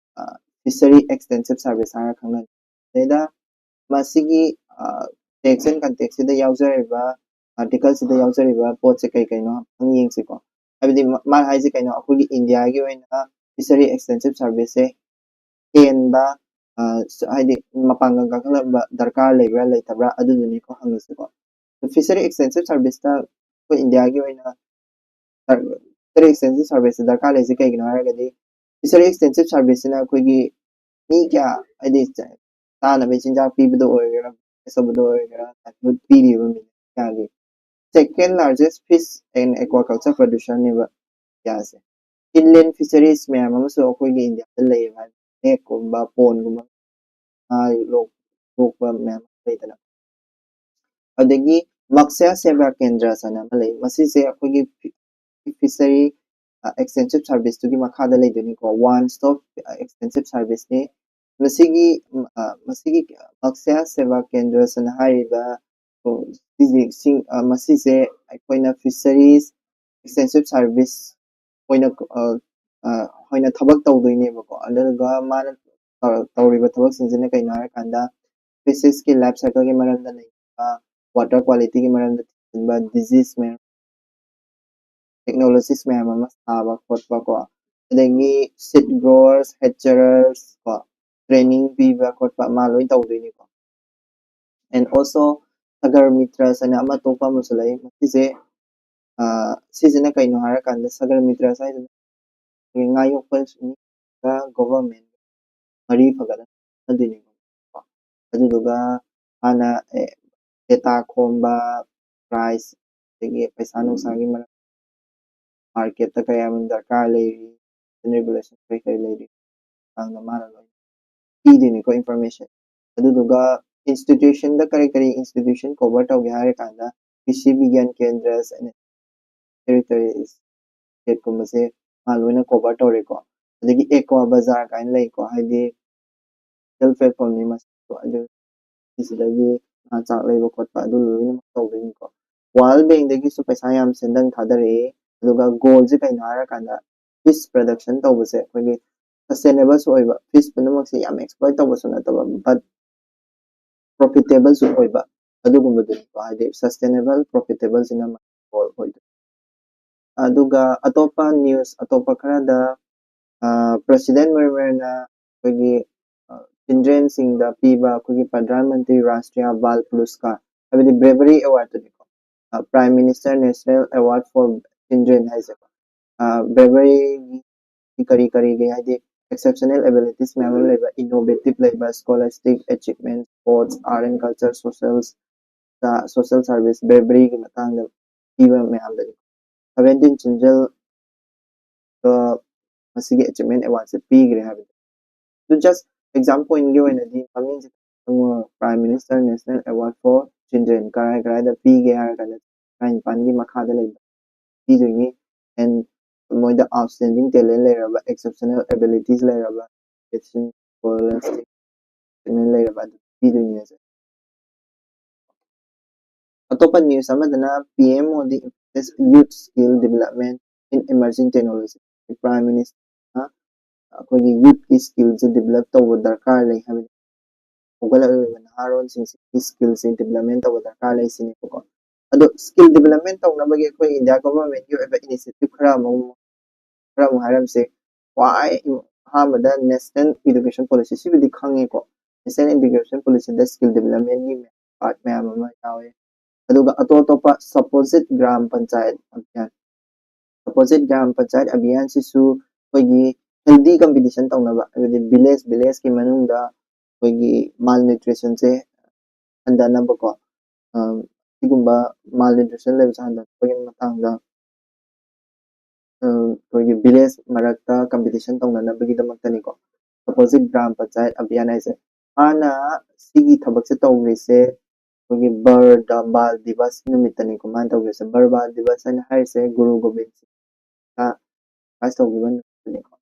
ꯐꯤꯁꯔꯤ ꯑꯦꯛꯁꯇꯦꯟꯁꯤꯞ ꯁꯥꯔꯚꯤꯁ ꯍꯥꯏꯔꯒ ꯈꯪꯅꯩ꯫ ꯑꯗꯩꯗ ꯃꯁꯤꯒꯤ ꯇꯦꯛꯁ ꯑꯦꯟ ꯀꯟꯇꯦꯛꯁꯁꯤꯗ ꯌꯥꯎꯖꯔꯤꯕ, ꯑꯥꯔꯇꯤꯀꯜꯁꯤꯗ ꯌꯥꯎꯖꯔꯤꯕ ꯄꯣꯠꯁꯦ ꯀꯩ ꯀꯩꯅꯣ ꯑꯃꯨꯛꯇꯪ ꯌꯦꯡꯁꯤꯀꯣ꯫ ꯍꯥꯏꯕꯗꯤ ꯃꯥ-, ꯃꯥꯅ ꯍꯥꯏꯁꯦ ꯀꯩꯅꯣ, ꯑꯩꯈꯣꯏꯒꯤ ꯏꯟꯗꯤꯌꯥꯒꯤ ꯑꯣꯏꯅ ꯐꯤꯁꯔꯤ ꯑꯦꯛꯁꯇꯦꯟꯁꯤꯞ ꯁꯥꯔꯚꯤꯁꯁꯦ ꯍꯦꯟꯕ, ꯑ, ꯁ-, ꯍꯥꯏꯗꯤ ꯃꯄꯥꯡꯒꯜ ꯀꯟꯈꯠꯂꯛꯄ ꯗꯔꯀꯥꯔ ꯂꯩꯕ꯭ꯔꯥ ꯂꯩꯇꯕ꯭ꯔꯥ ꯑꯗꯨꯗꯨꯅꯤꯀꯣ ꯍꯪꯉꯤꯁꯤꯀꯣ꯫ ꯐꯤꯁꯔꯤ ꯑꯦꯛꯁꯇꯦꯟꯁꯤꯞ ꯁꯥꯔꯚꯤꯁꯇ ꯑꯩꯈꯣꯏ ꯏꯟꯗꯤꯌꯥꯒꯤ ꯑꯣꯏꯅ ꯐꯤꯁꯔꯤ ꯑꯦꯛꯁꯇꯦꯟꯁꯤꯞ ꯁꯥꯔꯚꯤꯁꯁꯦ ꯗꯔꯀꯥꯔ ꯂꯩꯁꯦ ꯀꯩꯒꯤꯅꯣ ꯍꯥꯏꯔꯒꯗꯤ, ꯐꯤꯁꯔꯤ ꯑꯦꯛꯁꯇꯦꯟꯁꯤꯞ ꯁꯥꯔꯚꯤꯁꯁꯤꯅ ꯑꯩꯈꯣꯏꯒꯤ ꯃꯤ ꯀꯌꯥ, ꯍꯥꯏꯗꯤ ꯆ-, ꯆꯥꯅꯕ ꯆꯤꯟꯖꯥꯛ ꯄꯤꯕꯗ ꯑꯣꯏꯒꯦꯔꯥ, ꯇꯧꯕꯗ ꯑꯣꯏꯒꯦꯔꯥ, livelihood ꯄꯤꯔꯤꯕ ꯃꯤ ꯀꯌꯥꯒꯤ second largest fish and aquaculture producerꯅꯦꯕ ꯏꯟꯗꯤꯌꯥꯁꯦ꯫ Inland fisheries ꯃꯌꯥꯝ ꯑꯃꯁꯨ ꯑꯩꯈꯣꯏꯒꯤ ꯏꯟꯗꯤꯌꯥꯗ ꯂꯩꯌꯦꯕ, ꯍꯥꯏꯗꯤ ꯂꯦꯛꯀꯨꯝꯕ, ꯄꯣꯟꯒꯨꯝꯕ, ꯉꯥ ꯂꯣꯛ-, ꯂꯣꯛꯄ ꯃꯌꯥꯝ ꯑꯃ ꯂꯩꯗꯅ꯫ ꯑꯗꯒꯤ ꯃꯛꯁ꯭ꯌ ꯁꯦꯕꯥ ꯀꯦꯟꯗ꯭ꯔ ꯍꯥꯏꯅ ꯑꯃ ꯂꯩ꯫ ꯃꯁꯤꯁꯦ ꯑꯩꯈꯣꯏꯒꯤ ꯐꯤ-, ꯐꯤꯁꯔꯤ, ꯑ, ꯑꯦꯛꯁꯇꯦꯟꯁꯤꯞ ꯁꯥꯔꯚꯤꯁꯇꯨꯒꯤ ꯃꯈꯥꯗ ꯂꯩꯗꯣꯏꯅꯤꯀꯣ꯫ One stop, ꯑ, extensive serviceꯅꯤ꯫ ꯃꯁꯤꯒꯤ, ꯎꯝ, ꯑ, ꯃꯁꯤꯒꯤ ꯃꯛꯁ꯭ꯌ ꯁꯦꯕꯥ ꯀꯦꯟꯗ꯭ꯔ ꯍꯥꯏꯅ ꯍꯥꯏꯔꯤꯕ, ꯑ, ꯁꯤꯁꯦ, ꯁꯤ, ꯑ, ꯃꯁꯤꯁꯦ ꯑꯩꯈꯣꯏꯅ ꯐꯤꯁꯔꯤꯁ ꯑꯦꯛꯁꯇꯦꯟꯁꯤꯞ ꯁꯥꯔꯚꯤꯁ ꯑꯣꯏꯅ, ꯑ, ꯑ, ꯑꯣꯏꯅ ꯊꯕꯛ ꯇꯧꯗꯣꯏꯅꯦꯕꯀꯣ꯫ ꯑꯗꯨꯒ ꯃꯥꯅ ꯇꯧ-, ꯇꯧꯔꯤꯕ ꯊꯕꯛꯁꯤꯡꯁꯤꯅ ꯀꯩꯅꯣ ꯍꯥꯏꯔꯀꯥꯟꯗ, ꯐꯤꯁꯦꯁꯀꯤ ꯂꯥꯏꯐ ꯁꯥꯏꯀꯜꯒꯤ ꯃꯔꯝꯗ ꯂꯩꯕ, ꯋꯥꯇꯔ ꯀ꯭ꯋꯥꯂꯤꯇꯤꯒꯤ ꯃꯔꯝꯗ ꯊꯤꯖꯤꯟꯕ, ꯗꯤꯖꯤꯁ ꯃꯌꯥꯝ, ꯇꯦꯛꯅꯣꯂꯣꯖꯤꯁ ꯃꯌꯥꯝ ꯑꯃ ꯁꯥꯕ ꯈꯣꯠꯄ ꯀꯣ, ꯑꯗꯒꯤ seed growers, hatcherers ꯀꯣ, training ꯄꯤꯕ ꯈꯣꯠꯄ ꯃꯥ ꯂꯣꯏ ꯇꯧꯗꯣꯏꯅꯤꯀꯣ꯫ And also Sagar Mitras ꯍꯥꯏꯅ ꯑꯃ ꯑꯇꯣꯞꯄ ꯑꯃꯁꯨ ꯂꯩ꯫ ꯃꯁꯤꯁꯦ, ꯑ, ꯁꯤꯁꯤꯅ ꯀꯩꯅꯣ ꯍꯥꯏꯔꯀꯥꯟꯗ, Sagar Mitras ꯍꯥꯏꯁꯤꯅ ꯑꯩꯈꯣꯏꯒꯤ ꯉꯥ ꯌꯣꯛꯄ ꯃꯤꯒ government ꯃꯔꯤ ꯐꯒꯠꯍꯟꯗꯣꯏꯅꯦꯕ꯫ ꯑꯗꯨꯗꯨꯒ ꯃꯥꯅ, ꯑꯦ, data ꯈꯣꯝꯕ, price, ꯑꯗꯒꯤ ꯄꯩꯁꯥ ꯅꯨꯡꯁꯥꯒꯤ ꯃꯔꯝ, marketꯇ ꯀꯌꯥꯝ ꯗꯔꯀꯥꯔ ꯂꯩꯔꯤ, regulation ꯀꯔꯤ ꯀꯔꯤ ꯂꯩꯔꯤ, ꯃꯇꯥꯡꯗ ꯃꯥꯅ ꯂꯣꯏꯅ ꯄꯤꯗꯣꯏꯅꯤꯀꯣ information꯫ ꯑꯗꯨꯗꯨꯒ institutionꯗ ꯀꯔꯤ ꯀꯔꯤ institution cover ꯇꯧꯒꯦ ꯍꯥꯏꯔꯀꯥꯟꯗ, ꯀ꯭ꯔꯤꯁꯤ ꯕꯤꯒ꯭ꯌꯥꯟ ꯀꯦꯟꯗ꯭ꯔꯁ and territories, ꯁꯦꯠꯀꯨꯝꯕꯁꯦ ꯃꯥ ꯂꯣꯏꯅ ꯀꯣꯚꯔ ꯇꯧꯔꯦꯀꯣ꯫ ꯑꯗꯒꯤ ꯑꯦꯀ꯭ꯋꯥ ꯕꯖꯥꯔ ꯀꯥꯏꯅ ꯂꯩꯀꯣ, ꯍꯥꯏꯗꯤ ꯁꯦꯜꯐ ꯍꯦꯜꯞ ꯐꯣꯝꯅꯤ ꯃꯁꯤꯁꯨ꯫ ꯑꯗꯨ ꯁꯤꯗꯒꯤ ꯉꯥ ꯆꯥꯛ ꯂꯩꯕ ꯈꯣꯠꯄ ꯑꯗꯨ ꯂꯣꯏꯅꯃꯛ ꯇꯧꯗꯣꯏꯅꯤꯀꯣ꯫ ꯋꯥꯔꯜ ꯕꯦꯡꯗꯒꯤꯁꯨ ꯄꯩꯁꯥ ꯌꯥꯝ ꯁꯦꯟꯗꯪ ꯊꯥꯗꯔꯛꯑꯦ꯫ ꯑꯗꯨꯒ ꯒꯣꯜꯁꯦ ꯀꯩꯅꯣ ꯍꯥꯏꯔꯀꯥꯟꯗ ꯐꯤꯁ ꯄ꯭ꯔꯗꯛꯁꯟ ꯇꯧꯕꯁꯦ ꯑꯩꯈꯣꯏꯒꯤ ꯁꯁꯇꯦꯅꯦꯕꯜꯁꯨ ꯑꯣꯏꯕ, ꯐꯤꯁ ꯄꯨꯝꯅꯃꯛꯁꯦ ꯌꯥꯝ ꯑꯦꯛꯁꯄ꯭ꯂꯣꯏꯠ ꯇꯧꯕꯁꯨ ꯅꯠꯇꯕ, ꯕꯠ ꯄ꯭ꯔꯣꯐꯤꯇꯦꯕꯜꯁꯨ ꯑꯣꯏꯕ ꯑꯗꯨꯒꯨꯝꯕꯗꯨꯅꯤꯀꯣ꯫ ꯍꯥꯏꯗꯤ ꯁꯁꯇꯦꯅꯦꯕꯜ ꯄ꯭ꯔꯣꯐꯤꯇꯦꯕꯜꯁꯤꯅ ꯃꯥꯒꯤ ꯒꯣꯜ ꯑꯣꯏꯗꯣꯏꯅꯤ꯫ ꯑꯗꯨꯒ ꯑꯇꯣꯞꯄ ꯅ꯭ꯌꯨꯁ ꯑꯇꯣꯞꯄ ꯈꯔꯗ, ꯄ꯭ꯔꯁꯤꯗꯦꯟ ꯃꯨꯔꯃꯨꯅ ꯑꯩꯈꯣꯏꯒꯤ ꯆꯤꯜꯗ꯭ꯔꯦꯟꯁꯤꯡꯗ ꯄꯤꯕ ꯑꯩꯈꯣꯏꯒꯤ ꯄ꯭ꯔꯙꯥꯟ ꯃꯟꯇ꯭ꯔꯤ ꯔꯥꯁꯇ꯭ꯔꯤꯌꯥ ꯕꯥꯜ ꯄꯨꯔꯁꯀꯥꯔ, ꯍꯥꯏꯕꯗꯤ ꯕ꯭ꯔꯦꯕꯔꯤ ꯑꯦꯋꯥꯔꯗꯇꯨꯅꯤꯀꯣ꯫ Prime minister national award for children ꯍꯥꯏꯁꯦ ꯕ꯭ꯔꯦꯕꯔꯤꯒꯤ ꯀꯔꯤ ꯀꯔꯤꯒꯤ, ꯍꯥꯏꯗꯤ ꯑꯦꯛꯁꯦꯞꯁꯅꯦꯜ ꯑꯦꯕꯤꯂꯤꯇꯤꯁ ꯃꯌꯥꯝ ꯑꯃ ꯂꯩꯕ, ꯏꯅꯣꯚꯦꯇꯤꯞ ꯂꯩꯕ, ꯁ꯭ꯀꯣꯂꯥꯁꯇꯤꯛ ꯑꯦꯆꯤꯞꯃꯦꯟ, sports, art and culture, social, social service, ꯕ꯭ꯔꯦꯕꯔꯤꯒꯤ ꯃꯇꯥꯡꯗ ꯄꯤꯕ ꯃꯌꯥꯝꯗꯅꯤ꯫ ꯁꯚꯦꯟꯇꯤꯟ ꯆꯤꯜꯗ꯭ꯔꯦꯟ ꯃꯁꯤꯒꯤ ꯑꯦꯆꯤꯞꯃꯦꯟ ꯑꯦꯋꯥꯔꯗꯁꯦ ꯄꯤꯈ꯭ꯔꯦ ꯍꯥꯏꯕꯗꯤ꯫ ꯑꯗꯨ ꯖꯁ ꯑꯦꯛꯖꯥꯝ ꯄꯣꯏꯟꯒꯤ ꯑꯣꯏꯅꯗꯤ ꯃꯃꯤꯡꯁꯦ ꯈꯪꯉꯣ, prime minister national award for children ꯀꯔꯥꯏ ꯀꯔꯥꯏꯗ ꯄꯤꯒꯦ ꯍꯥꯏꯔ ꯀꯥꯟꯗ ꯇꯔꯥꯅꯤꯄꯥꯟꯒꯤ ꯃꯈꯥꯗ ꯂꯩꯕ ꯄꯤꯗꯣꯏꯅꯤ꯫ ꯑꯦꯟ ꯃꯣꯏꯗ ꯑꯥꯎꯠꯁ꯭ꯇꯦꯟꯗꯤꯡ ꯇꯦꯂꯦꯟ ꯂꯩꯔꯕ, ꯑꯦꯛꯁꯦꯞꯁꯅꯦꯜ ꯑꯦꯕꯤꯂꯤꯇꯤꯁ ꯂꯩꯔꯕ, ꯁ꯭ꯀꯣꯂꯥꯔꯁꯤꯞ ꯂꯩꯔꯕ ꯑꯗꯨ ꯄꯤꯗꯣꯏꯅꯦ ꯍꯥꯏꯁꯦ꯫ ꯑꯇꯣꯞꯄ ꯅ꯭ꯌꯨꯁ ꯑꯃꯗꯅ P M Modi emphasizes youth skill development in emerging technology꯫ Prime ꯃꯤꯅꯤꯁꯇꯔꯅ ꯑꯩꯈꯣꯏꯒꯤ ꯌꯨꯠꯀꯤ ꯁ꯭ꯀꯤꯜꯁꯦ ꯗꯤꯕꯂꯞ ꯇꯧꯕ ꯗꯔꯀꯥꯔ ꯂꯩ ꯍꯥꯏꯕꯅꯤ꯫ ꯍꯧꯒꯠꯂꯛꯂꯤꯕ ꯅꯍꯥꯔꯣꯟꯁꯤꯡꯁꯤꯒꯤ ꯁ꯭ꯀꯤꯜꯁꯦ ꯗꯤꯕꯂꯞꯃꯦꯟ ꯇꯧꯕ ꯗꯔꯀꯥꯔ ꯂꯩ ꯁꯤꯅꯦꯕꯀꯣ꯫ ꯑꯗꯣ ꯁ꯭ꯀꯤꯜ ꯗꯤꯕꯂꯞꯃꯦꯟ ꯇꯧꯅꯕꯒꯤ ꯑꯩꯈꯣꯏ ꯏꯟꯗꯤꯌꯥ ꯒꯣꯚꯔꯟꯃꯦꯟꯠꯀꯤ ꯑꯣꯏꯕ ꯏꯅꯤꯁꯤꯌꯦꯇꯤꯚ ꯈꯔ ꯑꯃꯨꯛ, ꯈꯔ ꯑꯃꯨꯛ ꯍꯥꯏꯔꯝꯁꯦ꯫ ꯈ꯭ꯋꯥꯏ ꯑꯍꯥꯟꯕꯗ ꯅꯦꯁꯅꯦꯜ ꯏꯗꯨꯀꯦꯁꯟ ꯄꯣꯂꯤꯁꯤ, ꯁꯤꯕꯨꯗꯤ ꯈꯪꯉꯦꯀꯣ꯫ ꯅꯦꯁꯅꯦꯜ ꯏꯗꯨꯀꯦꯁꯟ ꯄꯣꯂꯤꯁꯤꯗ ꯁ꯭ꯀꯤꯜ ꯗꯤꯕꯂꯞꯃꯦꯟꯒꯤ ꯄꯥꯔꯠ ꯃꯌꯥꯝ ꯑꯃ ꯌꯥꯎꯋꯦ꯫ ꯑꯗꯨꯒ ꯑꯇꯣꯞ ꯑꯇꯣꯞꯄ ꯁꯄꯣꯖꯤꯠ ꯒ꯭ꯔꯥꯝ ꯄꯟꯆꯥꯌꯠ ꯑꯚꯤꯌꯥꯟ, ꯁꯄꯣꯖꯤꯠ ꯒ꯭ꯔꯥꯝ ꯄꯟꯆꯥꯌꯠ ꯑꯚꯤꯌꯥꯟꯁꯤꯁꯨ ꯑꯩꯈꯣꯏꯒꯤ ꯍꯦꯜꯗꯤ ꯀꯝꯄꯤꯇꯤꯁꯟ ꯇꯧꯅꯕ, ꯍꯥꯏꯕꯗꯤ ꯚꯤꯂꯦꯖ, ꯚꯤꯂꯦꯖꯀꯤ ꯃꯅꯨꯡꯗ ꯑꯩꯈꯣꯏꯒꯤ ꯃꯥꯜ ꯅ꯭ꯌꯨꯇ꯭ꯔꯤꯁꯟꯁꯦ ꯍꯟꯊꯅꯕꯀꯣ, ꯑ, ꯁꯤꯒꯨꯝꯕ ꯃꯥꯜ ꯅ꯭ꯌꯨꯇ꯭ꯔꯤꯁꯟ ꯂꯩꯕꯁꯦ ꯍꯟꯊꯅꯕꯒꯤ ꯃꯇꯥꯡꯗ, ꯑ, ꯑꯩꯈꯣꯏꯒꯤ ꯚꯤꯂꯦꯖ ꯃꯔꯛꯇ ꯀꯝꯄꯤꯇꯤꯁꯟ ꯇꯧꯅꯅꯕꯒꯤꯗꯃꯛꯇꯅꯤꯀꯣ꯫ ꯁꯄꯣꯖꯤꯠ ꯒ꯭ꯔꯥꯝ ꯄꯟꯆꯥꯌꯠ ꯑꯚꯤꯌꯥꯟ ꯍꯥꯏꯁꯦ꯫ ꯃꯥꯅ ꯁꯤꯒꯤ ꯊꯕꯛꯁꯦ ꯇꯧꯈ꯭ꯔꯤꯁꯦ ꯑꯩꯈꯣꯏꯒꯤ ꯕꯔ ꯕꯥꯜ ꯗꯤꯕꯁ ꯅꯨꯃꯤꯠꯇꯅꯤꯀꯣ ꯃꯥꯅ ꯇꯧꯈ꯭ꯔꯤꯁꯦ꯫ ꯕꯔ ꯕꯥꯜ ꯗꯤꯕꯁ ꯍꯥꯏꯅ ꯍꯥꯏꯔꯤꯁꯦ ꯒꯨꯔꯨ ꯒꯣꯕꯤꯟ ꯁꯤꯡ ꯁꯦꯀ꯭ꯔꯤꯐꯥꯏꯁ ꯇꯧꯈꯤꯕ ꯅꯨꯃꯤꯠꯇꯨꯅꯤꯀꯣ꯫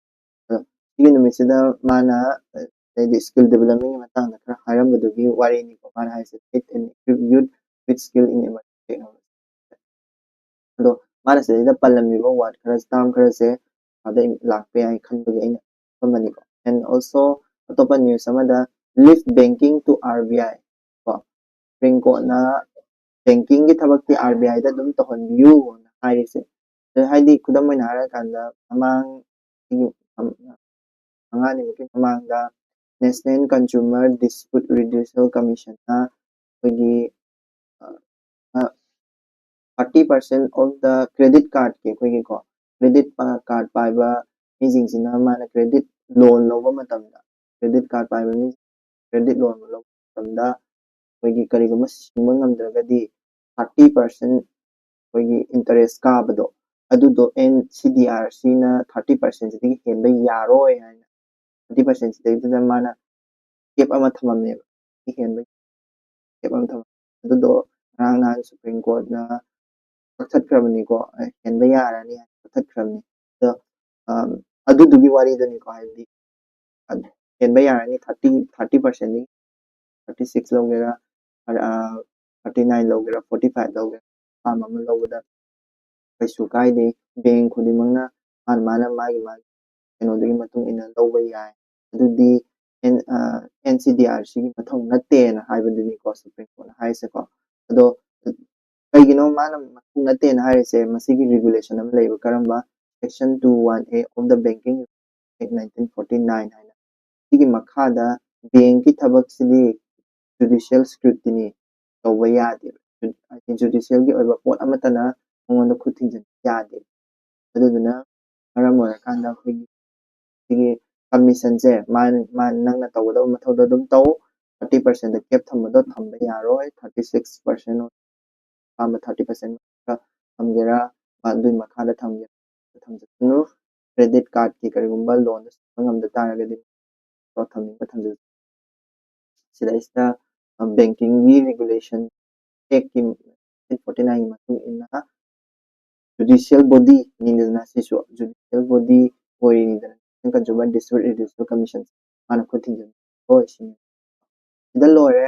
ꯑꯗꯣ ꯁꯤꯒꯤ ꯅꯨꯃꯤꯠꯁꯤꯗ ꯃꯥꯅ, ꯑ, ꯍꯥꯏꯗꯤ ꯁ꯭ꯀꯤꯜ ꯗꯦꯕꯂꯞꯃꯦꯟꯒꯤ ꯃꯇꯥꯡꯗ ꯈꯔ ꯍꯥꯏꯔꯝꯕꯗꯨꯒꯤ ꯋꯥꯔꯤꯅꯤꯀꯣ꯫ ꯃꯥꯅ ꯍꯥꯏꯁꯦ, "It and equip youth with skill in emerging technology." ꯑꯗꯣ ꯃꯥꯅ ꯁꯤꯗꯩꯗ ꯄꯜꯂꯝꯃꯤꯕ ꯋꯥꯔꯗ ꯈꯔ, ꯇꯥꯔꯝ ꯈꯔꯁꯦ ꯑꯗꯩ ꯂꯥꯛꯄ ꯌꯥꯏ ꯈꯟꯕꯒꯤ ꯑꯩꯅ ꯍꯥꯞꯄꯝꯕꯅꯤꯀꯣ꯫ And also ꯑꯇꯣꯞꯄ ꯅ꯭ꯌꯨꯁ ꯑꯃꯗ, "Leave banking to R B I" ꯀꯣ꯫ ꯁꯨꯄ꯭ꯔꯤꯝ ꯀꯣꯔꯠꯅ ꯕꯦꯡꯀꯤꯡꯒꯤ ꯊꯕꯛꯇꯤ R B I ꯗ ꯑꯗꯨꯝ ꯇꯧꯍꯟꯕꯤꯌꯨꯅ ꯍꯥꯏꯔꯤꯁꯦ꯫ ꯑꯗꯨ ꯍꯥꯏꯗꯤ ꯈꯨꯗꯝ ꯑꯣꯏꯅ ꯍꯥꯏꯔꯀꯥꯟꯗ ꯃꯃꯥꯡ ꯁꯤꯒꯤ, ꯑꯝ, ꯃꯉꯥꯅꯤꯃꯨꯛꯀꯤ ꯃꯃꯥꯡꯗ National Consumer Dispute Resolution Commission ꯅ ꯑꯩꯈꯣꯏꯒꯤ, ꯑ, ꯑ, thirty percent of the credit card ꯀꯤ ꯑꯩꯈꯣꯏꯒꯤꯀꯣ, credit ꯀꯥꯔꯗ ꯄꯥꯏꯕ ꯃꯤꯁꯤꯡꯁꯤꯅ ꯃꯥꯅ credit loan ꯂꯧꯕ ꯃꯇꯝꯗ, credit card ꯄꯥꯏꯕ ꯃꯤ credit loan ꯂꯧꯕ ꯃꯇꯝꯗ ꯑꯩꯈꯣꯏꯒꯤ ꯀꯔꯤꯒꯨꯝꯕ ꯁꯤꯡꯕ ꯉꯝꯗ꯭ꯔꯒꯗꯤ thirty percent ꯑꯩꯈꯣꯏꯒꯤ interest ꯀꯥꯕꯗꯣ, ꯑꯗꯨꯗꯣ N C D R C ꯅ thirty percent ꯁꯤꯗꯒꯤ ꯍꯦꯟꯕ ꯌꯥꯔꯣꯏ ꯍꯥꯏꯅ, thirty percent ꯁꯤꯗꯩꯗꯨꯗ ꯃꯥꯅ cap ꯑꯃ ꯊꯝꯃꯝꯃꯦꯕ꯫ ꯁꯤ ꯍꯦꯟꯕ cap ꯑꯃ ꯊꯝꯃꯝꯃꯦ꯫ ꯑꯗꯨꯗꯣ ꯉꯔꯥꯡ ꯅꯍꯥꯟ ꯁꯨꯄ꯭ꯔꯤꯝ ꯀꯣꯔꯠꯅ ꯀꯛꯊꯠꯈ꯭ꯔꯕꯅꯤꯀꯣ, ꯑ, ꯍꯦꯟꯕ ꯌꯥꯔꯅꯤ ꯍꯥꯏꯅ ꯀꯛꯊꯠꯈ꯭ꯔꯕꯅꯤ꯫ ꯑꯗꯣ, ꯑꯝ, ꯑꯗꯨꯗꯨꯒꯤ ꯋꯥꯔꯤꯗꯨꯅꯤꯀꯣ, ꯍꯥꯏꯕꯗꯤ, ꯑꯗꯨ ꯍꯦꯟꯕ ꯌꯥꯔꯅꯤ, thirty, thirty percent ꯗꯒꯤ thirty six ꯂꯧꯒꯦꯔꯥ, ꯑ, thirty nine ꯂꯧꯒꯦꯔꯥ, forty five ꯂꯧꯒꯦꯔꯥ, ꯑꯄꯥꯝꯕ ꯑꯃ ꯂꯧꯕꯗ ꯀꯩꯁꯨ ꯀꯥꯏꯗꯦ꯫ ꯕꯦꯡ ꯈꯨꯗꯤꯡꯃꯛꯅ ꯃꯥꯅ, ꯃꯥꯅ ꯃꯥꯒꯤ, ꯃꯥꯒꯤ ꯀꯩꯅꯣꯗꯨꯒꯤ ꯃꯇꯨꯡ ꯏꯟꯅ ꯂꯧꯕ ꯌꯥꯏ꯫ ꯑꯗꯨꯗꯤ N-, ꯑ, N C D R C ꯒꯤ ꯃꯊꯧ ꯅꯠꯇꯦꯅ ꯍꯥꯏꯕꯗꯨꯅꯤꯀꯣ ꯁꯨꯄ꯭ꯔꯤꯝ ꯀꯣꯔꯠꯅ ꯍꯥꯏꯔꯤꯁꯦꯀꯣ꯫ ꯑꯗꯣ ꯀꯩꯒꯤꯅꯣ ꯃꯥꯅ ꯃꯊꯧ ꯅꯠꯇꯦꯅ ꯍꯥꯏꯔꯤꯁꯦ? ꯃꯁꯤꯒꯤ regulation ꯑꯃ ꯂꯩꯕ, ꯀꯔꯝꯕ? Section two one A of the Banking Act nineteen forty nine ꯍꯥꯏꯅ꯫ ꯁꯤꯒꯤ ꯃꯈꯥꯗ ꯕꯦꯡꯀꯤ ꯊꯕꯛꯁꯤꯗꯤ judicial scrutiny ꯇꯧꯕ ꯌꯥꯗꯦꯕ꯫ ꯖꯨ-, ꯍꯥꯏꯗꯤ judicial ꯒꯤ ꯑꯣꯏꯕ ꯄꯣꯠ ꯑꯃꯠꯇꯅ ꯃꯉꯣꯟꯗ ꯈꯨꯠ ꯊꯤꯡꯖꯤꯟꯕ ꯌꯥꯗꯦꯕ꯫ ꯑꯗꯨꯗꯨꯅ ꯃꯔꯝ ꯑꯣꯏꯔꯀꯥꯟꯗ ꯑꯩꯈꯣꯏꯒꯤ ꯁꯤꯒꯤ commission ꯁꯦ ꯃꯥ, ꯃꯥ ꯅꯪꯅ ꯇꯧꯒꯗꯕ ꯃꯊꯧꯗꯣ ꯑꯗꯨꯝ ꯇꯧ, thirty percent ꯗ cap ꯊꯝꯕꯗꯣ ꯊꯝꯕ ꯌꯥꯔꯣꯏ, thirty six percent ꯑꯄꯥꯝꯕ thirty percent ꯊꯝꯒꯦꯔꯥ, ꯑꯗꯨꯒꯤ ꯃꯈꯥꯗ ꯊꯝꯒꯦꯔꯥ, ꯊꯝꯖꯁꯅꯨ꯫ Credit card ꯀꯤ ꯀꯔꯤꯒꯨꯝꯕ loan ꯗꯣ ꯁꯤꯡꯕ ꯉꯝꯗ ꯇꯥꯔꯒꯗꯤ ꯊꯝꯅꯤꯡꯕ ꯊꯝꯖꯁꯅꯨ꯫ ꯁꯤꯗꯩꯁꯤꯗ, ꯑ, banking ꯒꯤ regulation act ꯀꯤ nineteen forty nine ꯒꯤ ꯃꯇꯨꯡ ꯏꯟꯅ ꯖꯨꯗꯤꯁꯤꯌꯦꯜ ꯕꯣꯗꯤ ꯅꯤꯗꯅ ꯁꯤꯁꯨ ꯖꯨꯗꯤꯁꯤꯌꯦꯜ ꯕꯣꯗꯤ ꯑꯣꯏꯔꯤꯅꯤꯗꯅ, ꯀꯟꯖꯨꯃꯔ ꯗꯤꯁꯄ꯭ꯌꯨꯠ ꯔꯤꯗ꯭ꯌꯨꯁꯦꯜ ꯀꯃꯤꯁꯟ ꯃꯥꯅ ꯈꯨꯠ ꯊꯤꯡꯖꯤꯟꯕ ꯁꯤꯅꯤ꯫ ꯁꯤꯗ ꯂꯣꯏꯔꯦ꯫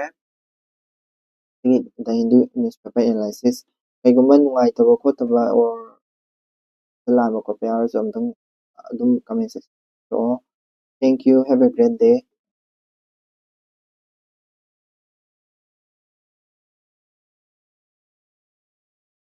ꯁꯤꯒꯤ ꯗ ꯍꯤꯟꯗꯨ ꯅ꯭ꯌꯨꯁꯄꯦꯄꯔ ꯑꯦꯅꯥꯂꯥꯏꯁꯤꯁ꯫ ꯀꯩꯒꯨꯝꯕ ꯅꯨꯡꯉꯥꯏꯇꯕ ꯈꯣꯠꯇꯕ ꯑꯣꯔ ꯂꯥꯟꯕ ꯈꯣꯠꯄ ꯌꯥꯎꯔꯁꯨ ꯑꯗꯨꯝ ꯑꯗꯨꯝ ꯀꯃꯦꯟ ꯁꯦꯛꯁꯟ ꯄꯤꯔꯛꯑꯣ꯫ Thank you, have a great day.